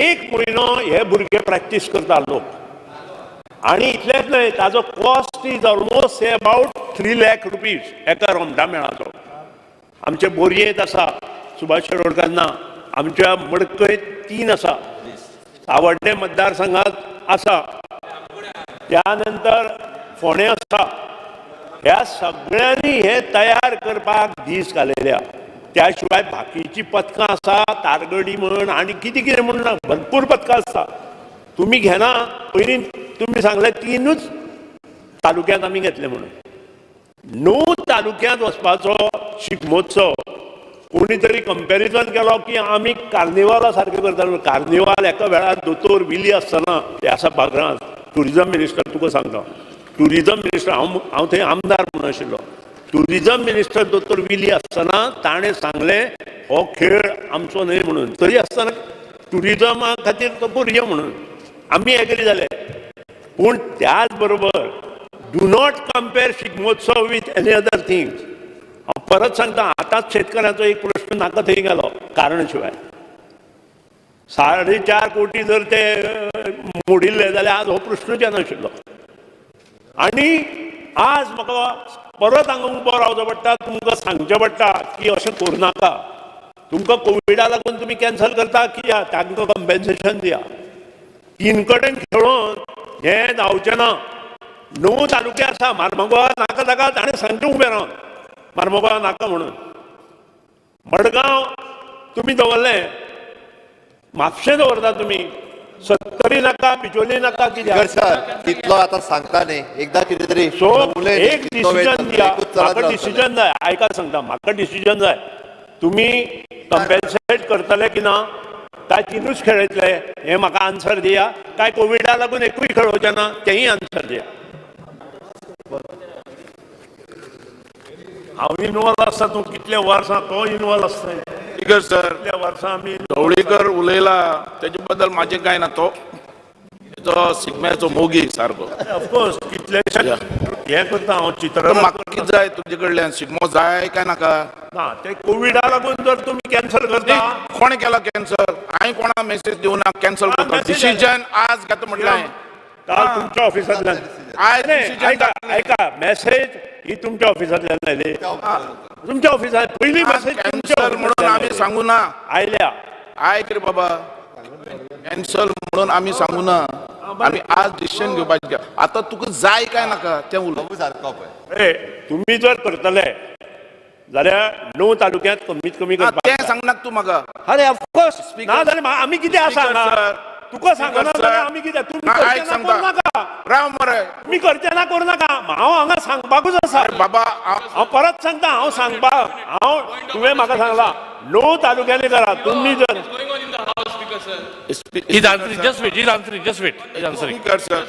1 म्हयनो हे भुरगे प्रॅक्टीस करता लोक. आनी इतलेंच न्हय, ताजो cost is almost about 3 lakh rupees एका रोमटामेळाचो. आमचे बोरयेंत आसा सुभाष शिरोडकार ना, आमच्या मडकयत 3 आसा, सावड्डें मतदारसंघात आसा, त्या नंतर फोंडें आसा. ह्या सगळ्यांनी हे तयार करपाक दीस घालयल्या. त्या शिवाय बाकीची पथकां आसा, तारगडी म्हण आनी कितें कितें म्हण ना, भरपूर पथकां आसता. तुमी घेना, पयलीं तुमी सांगलें 3च तालुक्यांत आमी घेतले म्हणून. 9 तालुक्यांत वचपाचो शिगमोत्सव कोणी तरी कंपॅरिजन केलो की आमी कार्निवाला सारकें करता. कार्निवाल एका वेळार दोतोर विली आसतना ते आसा बागरांत टुरिजम मिनिस्टर, तुका सांगता, टुरिजम मिनिस्टर, हांव थंय आमदार म्हणून आशिल्लो. टुरिजम मिनिस्टर दोतोर विली आसतना ताणें सांगलें हो खेळ आमचो न्हय म्हणून, तरी आसतना टुरिजमा खातीर तो करुया म्हणून आमी एग्री जाले. पूण त्याच बरोबर do not compare Shigmotsav with any other things. हांव परत सांगता, आतांच शेतकऱ्यांचो एक प्रश्न नाका थंय गेलो कारण शिवाय. 4.5 कोटी जर ते मोडिल्ले जाल्यार आज हो प्रश्नूच येनाशिल्लो. आनी आज म्हाका परत हांगा उबो रावचो पडटा, तुमकां सांगचें पडटा की अशें करूं नाका. तुमकां कोविडा लागून तुमी कॅन्सल करता कित्याक, तांकां कंपेन्सेशन दिया. 3 कडेन खेळोन हें जावचें ना. 9 तालुके आसा, मार्मगोवा नाका ताका ताणें सांगचें उबें रावन मार्मगोवा नाका म्हणून. मडगांव तुमी दवरलें, म्हापशें दवरता तुमी, सत्तरी नाका, बिचोली नाका, कित्याक सर तितलो आतां सांगता न्ही, एकदां कितें तरी सो एक डिसिजन दिया. म्हाका डिसिजन जाय, आयका सांगता, म्हाका डिसिजन जाय. तुमी कंपेन्सेट करतले की ना? काय 3च खेळयतले हें म्हाका आन्सर दिया, काय कोविडा लागून एकूय खेळोवचें ना तेंय आन्सर दिया. हांव इनवॉल्व आसता, तूं कितले वर्सां तो इनवॉल्व आसता. स्पीकर सर, कितल्या वर्सां आमी ढवळीकर उलयला तेजे बद्दल म्हाजें कांय ना, तो तो शिगम्याचो मोगी सारको. ऑफकोर्स कितलेशे हें करता हांव चित्र. म्हाका कितें जाय तुजे कडल्यान, शिगमो जाय काय नाका? ना, ते कोविडा लागून जर तुमी कॅन्सल करता. कोणें केला कॅन्सल? हांवें कोणा मेसेज दिवना कॅन्सल करता. डिसिजन आज घेता म्हटलें हांवें. काल तुमच्या ऑफिसांतल्यान आयज नाही, decision ऐका ऐका, मेसेज ही तुमच्या ऑफिसांतल्यान आयली, तुमच्या ऑफिसात पयली मेसेज तुमच्या कॅन्सल म्हणून आमी सांगू ना आयल्या. आयक रे बाबा, कॅन्सल म्हणून आमी सांगू ना, आमी आज डिसिजन घेवपाचें. आतां तुका जाय काय नाका तें उलय. ए, तुम्ही जर करतले जाल्यार 9 तालुक्यांत कमीत कमी करपाक तें सांगनाका तूं म्हाका. अरे ऑफकोर्स ना जाल्यार आमी कितें आसा हांगा? तुका सांगना जाल्यार आमी कितें? तुमी करचें ना करूं नाका. राव मरे, तुमी करचें ना करूं नाका, हांव हांगा सांगपाकूच आसा बाबा. हांव परत सांगता, हांव सांगपाक, हांव तुवें म्हाका सांगला 9 तालुक्यांनी करा, तुमी जर He's answering. Just wait. He's answering. Just wait. He's answering. Speaker sir,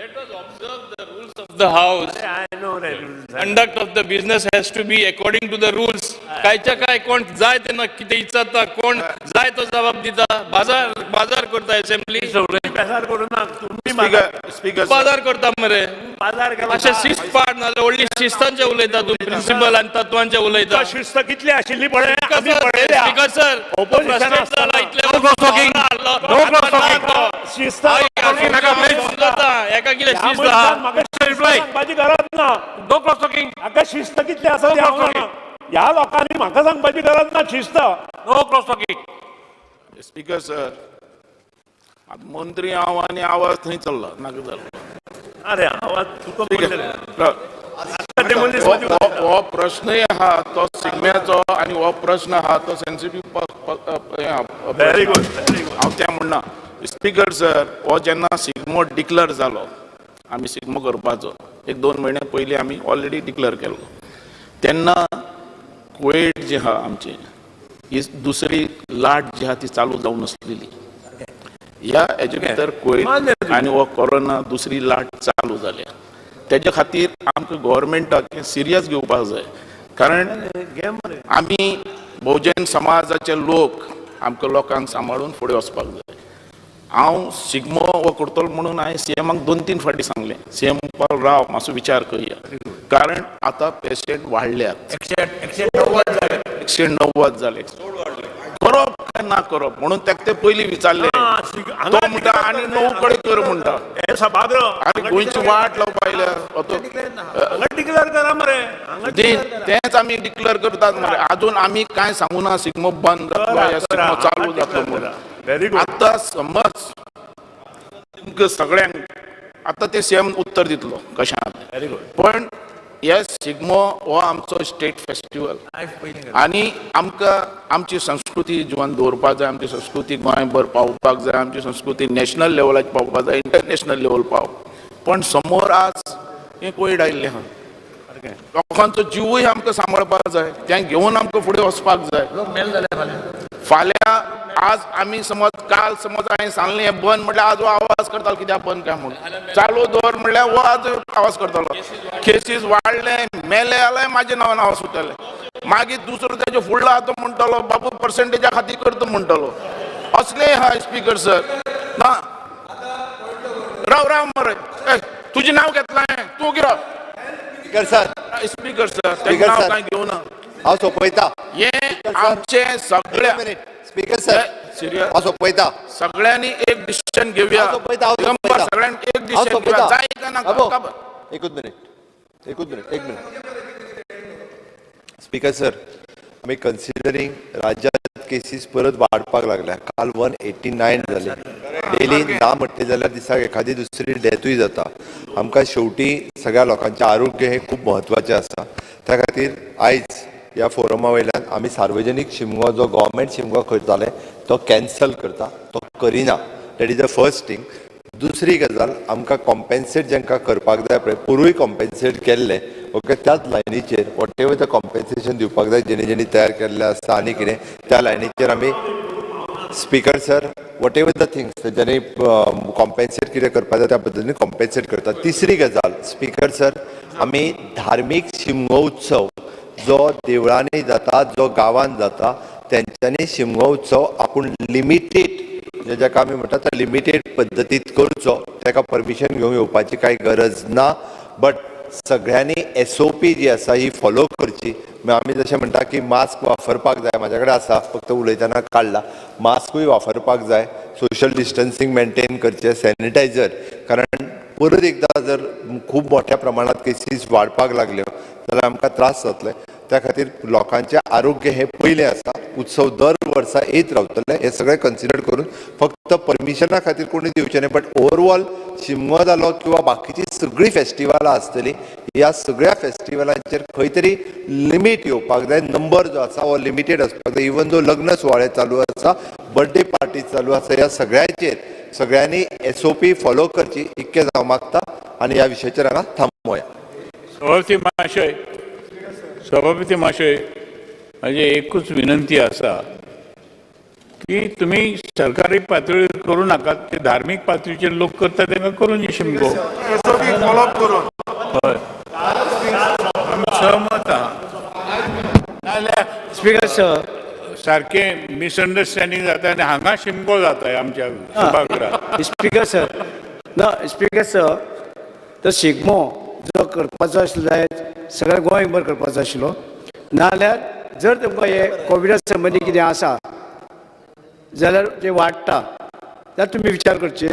Let us observe the rules of the house. I know that. Conduct of the business has to be according to the rules. कायच्या काय कोण जाय तेन्ना कितें विचारता, कोण जाय तो जबाब दिता, बाजार बाजार करता असेंब्ली. बेजार करूं ना तुमी. स्पीकर स्पीकर बाजार करता मरे. बाजार केला. अशें शिस्त पाड, नाजाल्यार व्हडली शिस्तांचे उलयता तूं, प्रिन्सिपल आनी तत्वांचे उलयता. शिस्त कितली आशिल्ली पळय आमी पळयल्या. स्पीकर सर, Opposition जाला इतले. No cross talking. No cross talking. शिस्त एका कितें ह्या शिस्त मनशान आहा. म्हाका शिस्त सांगपाची गरज ना. No cross talking. म्हाका शिस्त कितली आसा ती हांव जाणा. ह्या लोकांनी म्हाका सांगपाची गरज ना शिस्त. No cross talking. Speaker sir, आतां मंत्री हांव आनी आवाज थंय चल्ला, नाका जालो. अरे आवाज तुका म्हणलें. आतां ते मनीस हो प्रश्नय आहा तो शिगम्याचो, आनी हो प्रश्न आहा तो sensitive. Very good, very good. हांव तें म्हणना. स्पीकर सर, हो जेन्ना शिगमो डिक्लर जालो, आमी शिगमो करपाचो 1-2 म्हयने पयलीं आमी ऑलरेडी डिक्लर केलो, तेन्ना कोविड जी आहा आमची ही दुसरी लाट जी आहा ती चालू जावन आसलेली. ह्या हेजे भितर कोविड आनी हो कोरोना दुसरी लाट चालू जाल्या, तेजे खातीर आमकां गोवोरमेंटाक हें सिरियस घेवपाक जाय. कारण आमी भोवजन समाजाचे लोक, आमकां लोकांक सांबाळून फुडें वचपाक जाय. हांव शिगमो हो करतलो म्हणून हांवें सीएमाक 2-3 फावटी सांगलें, सीएम राव मातसो विचार करया, कारण आतां पेशंट वाडल्यात, 190 जाले, करप काय ना करप म्हणून ताका ते पयलीं विचारलें. तो म्हणटा आनी 9 कडेन कर म्हणटा. हे सभागृह आनी गोंयची वाट लावपा आयल्या. डिक्लेअर करा मरे. तेंच आमी डिक्लेअर करतात मरे. अजून आमी कांय सांगू ना शिगमो बंद जातलो या शिगमो चालू जातलो म्हणून. Very good. आतां समज तुमकां सगळ्यांक आतां ते सीएम उत्तर दितलो कशें आहा. Very good. पण हे शिगमो हो आमचो स्टेट फेस्टिवल आनी आमकां आमची संस्कृती जिवन दवरपाक जाय, आमची संस्कृती गोंयभर पावोवपाक जाय, आमची संस्कृती नॅशनल लेवलाचेर पावोवपाक जाय, इंटरनॅशनल लेवल पाव. पण समोर आज हें कोविड आयिल्लें आहा, लोकांचो जिवूय आमकां सांबाळपाक जाय, तें घेवन आमकां फुडें वचपाक जाय. फाल्यां आज आमी समज काल समज हांवें सांगलें हें बंद म्हटल्यार आज हो आवाज करतालो कित्याक बंद काय म्हणून, चालू दवर म्हटल्यार हो आज आवाज करतालो. केसीस वाडले मेले जाल्यार म्हाजे नांवान आवाज सुट्टले, मागीर दुसरो तेजे फुडलो आहा तो म्हणटलो बाबू पर्संटेजा खातीर करता म्हणटलो. असलें आहा स्पीकर सर. ना राव राव मरे, तुजें नांव घेतलां हांवें, तूं कितें? स्पीकर सर, स्पीकर सर, तेजें नांव कांय घेवना. हांव सोंपयता हें आमचें सगळ्या. स्पीकर सर, हांव सोंपयता. सगळ्यांनी एक डिसिजन घेवया, सगळ्यांनी एक डिसिजन घेवया, जाय काय नाका. एकूच मिनीट, एकूच मिनीट, एक मिनीट. स्पीकर सर, आमी कन्सिडरींग राज्यांत केसीस परत वाडपाक लागल्या. काल 189 जाले डेली, ना म्हटलें जाल्यार दिसाक एखादी दुसरी डेथूय जाता. आमकां शेवटी सगळ्या लोकांचें आरोग्य हें खूब म्हत्वाचें आसा. त्या खातीर आयज ह्या फोरमा वयल्यान आमी सार्वजनीक शिमगो जो गव्हर्मेंट शिमगो करताले तो कॅन्सल करता, तो करिना. That is the first thing. दुसरी गजाल, आमकां कॉम्पेन्सेट जांकां करपाक जाय पळय, पोरूय कॉम्पेन्सेट केल्लें, ओके, त्याच लायनीचेर what ever the compensation दिवपाक जाय जेणे जेणे तयार केल्लें आसता आनी कितें त्या लायनीचेर आमी Speaker sir, whatever the things तेंच्यांनी कॉम्पेन्सेट कितें करपाक जाय त्या पद्दतीन कॉम्पेन्सेट करता. तिसरी गजाल स्पीकर सर, आमी धार्मीक शिमगो उत्सव जो देवळांनी जाता, जो गांवांत जाता, तेंच्यांनी शिमगो उत्सव आपूण लिमिटेड, जाका आमी म्हणटा त्या लिमिटेड पद्दतीत करचो, ताका परमिशन घेवंक येवपाची कांय गरज ना. बट सगळ्यांनी SOP जी आसा ही फॉलो करची. आमी जशें म्हणटा की मास्क वापरपाक जाय, म्हाज्या कडेन आसा, फक्त उलयतना काडला, मास्कूय वापरपाक जाय, सोशल डिस्टन्सींग मेनटेन करचें, सॅनिटायझर, कारण परत एकदां जर खूब मोठ्या प्रमाणात केसीस वाडपाक लागल्यो जाल्यार आमकां त्रास जातले. त्या खातीर लोकांचें आरोग्य हें पयलें आसा. उत्सव दर वर्सा येत रावतले हें सगळें कन्सिडर करून फक्त परमिशना खातीर कोणी दिवचें न्ही, बट ओवरऑल शिमगो जालो किंवा बाकीची सगळीं फेस्टिवलां आसतलीं, ह्या सगळ्या फेस्टिवलांचेर खंय तरी लिमीट येवपाक जाय. नंबर जो आसा हो लिमिटेड आसपाक जाय. इवन दो लग्न सुवाळे चालू आसा, बर्थडे पार्टी चालू आसा, ह्या सगळ्यांचेर सगळ्यांनी SOP follow करची इतकें हांव मागता आनी ह्या विशयाचेर हांगा थांबोया. सभापती महाशय, म्हाजी एकूच विनंती आसा की तुमी सरकारी पातळीर करूं नाकात, ते धार्मीक पातळीचेर लोक करता तांकां करून शिमगो. हय, आमी सहमत आहा. नाजाल्यार स्पीकर सर सारकें मिसअंडरस्टँडींग जाता आनी हांगा शिमगो जाता आमच्या सभाघरांत. स्पीकर सर, ना स्पीकर सर, तो शिगमो जो करपाचो आसलो जायत सगळ्या गोंयभर करपाचो आशिल्लो, नाजाल्यार जर तुमकां हे कोविडा संबंदी कितें आसा जाल्यार ते वाडटा जाल्यार तुमी विचार करचे.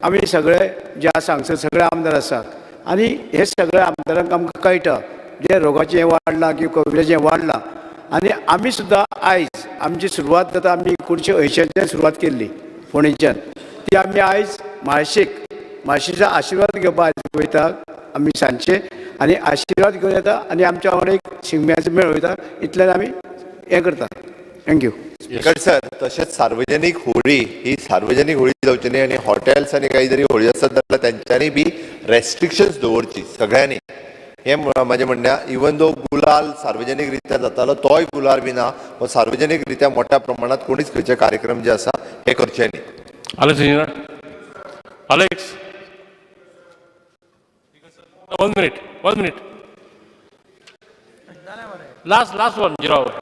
आमी सगळे जे आसा हांगसर सगळे आमदार आसात आनी हे सगळे आमदारांक आमकां कळटा जे रोगाचें हें वाडलां किंवा कोविडाचें वाडलां. आनी आमी सुद्दां आयज आमची सुरवात जाता, आमी 1980च्यान सुरवात केल्ली फोंडेच्यान, ती आमी आयज म्हाळशेचो आशिर्वाद घेवपाक आयज वयता आमी सांजचे, आनी आशिर्वाद घेवन येता आनी आमच्या वांगडा एक शिगम्याचो मेळ वयता, इतल्यान आमी हें करता. Thank you. Speaker sir, तशेंच सार्वजनीक होळी ही सार्वजनीक होळी जावची न्ही आनी हॉटेल्स आनी काही जरी होळी आसत जाल्यार तेंच्यांनी बी रेस्ट्रिक्शन्स दवरची सगळ्यांनी. हें म्हाजें म्हणणें. इवन दो गुलाल सार्वजनीक रित्या जातालो तोय गुलाल बी ना, हो सार्वजनीक रित्या मोठ्या प्रमाणात कोणीच खंयचे कार्यक्रम जे आसा हे करचे न्ही. Alex engineer, Alex, 1 minute, 1 minute, last one, zero hour.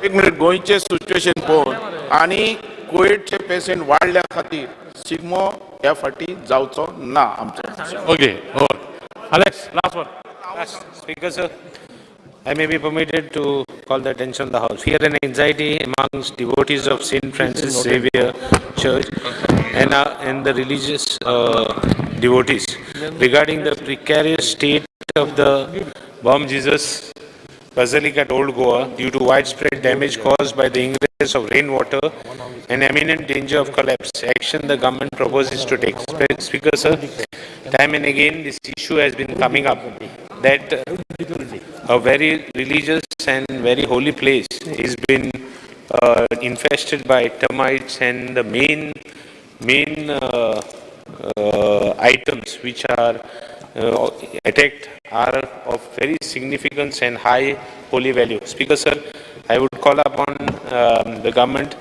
एक मिनिट. गोंयचें सिच्युएशन पळोवन आनी कोविडचे पेशंट वाडल्या खातीर शिगमो ह्या फाटी जावचो ना आमचो. Okay, Alex, last one. Speaker sir, I may be permitted to call the attention of the House. Fear and anxiety amongst devotees of St. Francis Xavier Church and the religious devotees regarding the precarious state of the Bom Jesus Basilica at Old Goa due to widespread damage caused by the ingress of rainwater and imminent danger of collapse. Action the government proposes to take. Speaker sir, time and again this issue has been coming up that a very religious and very holy place has been infested by termites, and the main items which are attacked are of very significance and high holy value. Speaker sir, I would call upon the government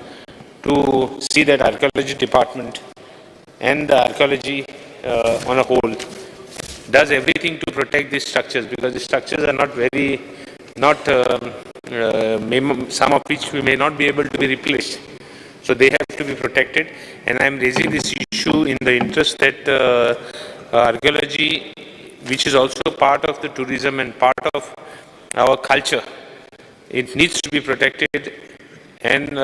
to see that archaeology department and the archaeology on a whole does everything to protect these structures, because the structures are not very, not some of which we may not be able to be replaced. So they have to be protected, and I am raising this issue in the interest that archaeology, which is also part of the tourism and part of our culture, it needs to be protected, and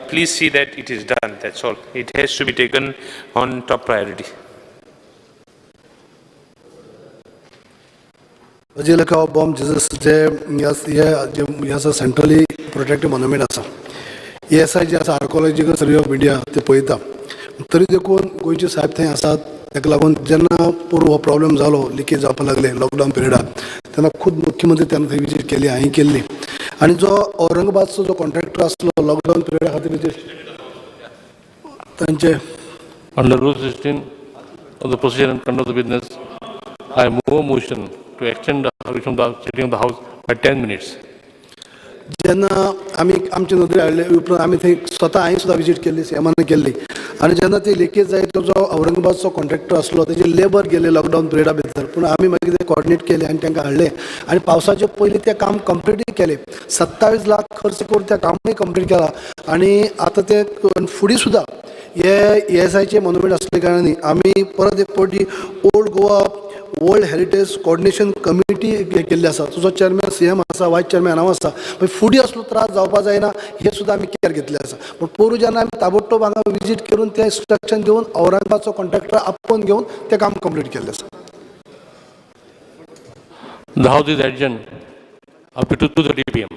please see that it is done. That's all. It has to be taken on top priority. Basilica of Bom Jesus जे हे आसा centrally protected monument आसा. ASI जे आसा archaeological survey of India ते पळयता. तरी देखून गोंयचे साहेब थंय आसात, ताका लागून जेन्ना पोरूं हो प्रॉब्लेम जालो, लिकेज जावपाक लागले लॉकडावन पिरियडार, तेन्ना खूद मुख्यमंत्री तेन्ना थंय विजीट केली, हांवें केल्ली. आनी जो औरंगाबादचो जो कॉन्ट्रॅक्टर आसलो लॉकडावन पिरियडा खातीर तांचे Under Rule 16 of the procedure and conduct of the business, I move a motion to extend the sitting of the House by 10 minutes. जेन्ना आमी आमचे नदरे हाडले उपरांत आमी थंय स्वता हांवें सुद्दां विजीट केल्ली, सीएमान केल्ली. आनी जेन्ना ती लिकेज जायत, तो जो औरंगाबादचो कॉन्ट्रॅक्टर आसलो तेजे लेबर गेले लॉकडावन पिरियडा भितर, पूण आमी मागीर ते कॉर्डिनेट केले आनी तांकां हाडले आनी पावसाचे पयलीं तें काम कंप्लिटूय केलें. 27 लाख खर्च करून तें कामूय कंप्लीट केलां. आनी आतां तें फुडें सुद्दां हे ईएसआयचे मोन्युमेंट आसले कारणान आमी परत एक फावटी Old Goa World Heritage Coordination Committee केल्ली आसा. तुजो चेअरमॅन सीएम आसा, वायस चेअरमॅन हांव आसा. मागीर फुडें असलो त्रास जावपा जायना हे सुद्दां आमी केअर घेतलें आसा. पूण पोरूं जेन्ना आमी ताबडतोब हांगा विजीट करून तें इन्स्ट्रक्शन दिवन औरंगाबादचो कॉन्ट्रॅक्टर आपोवन घेवन तें काम कंप्लीट केल्लें आसा. The House is adjourned up to 2:30 p.m.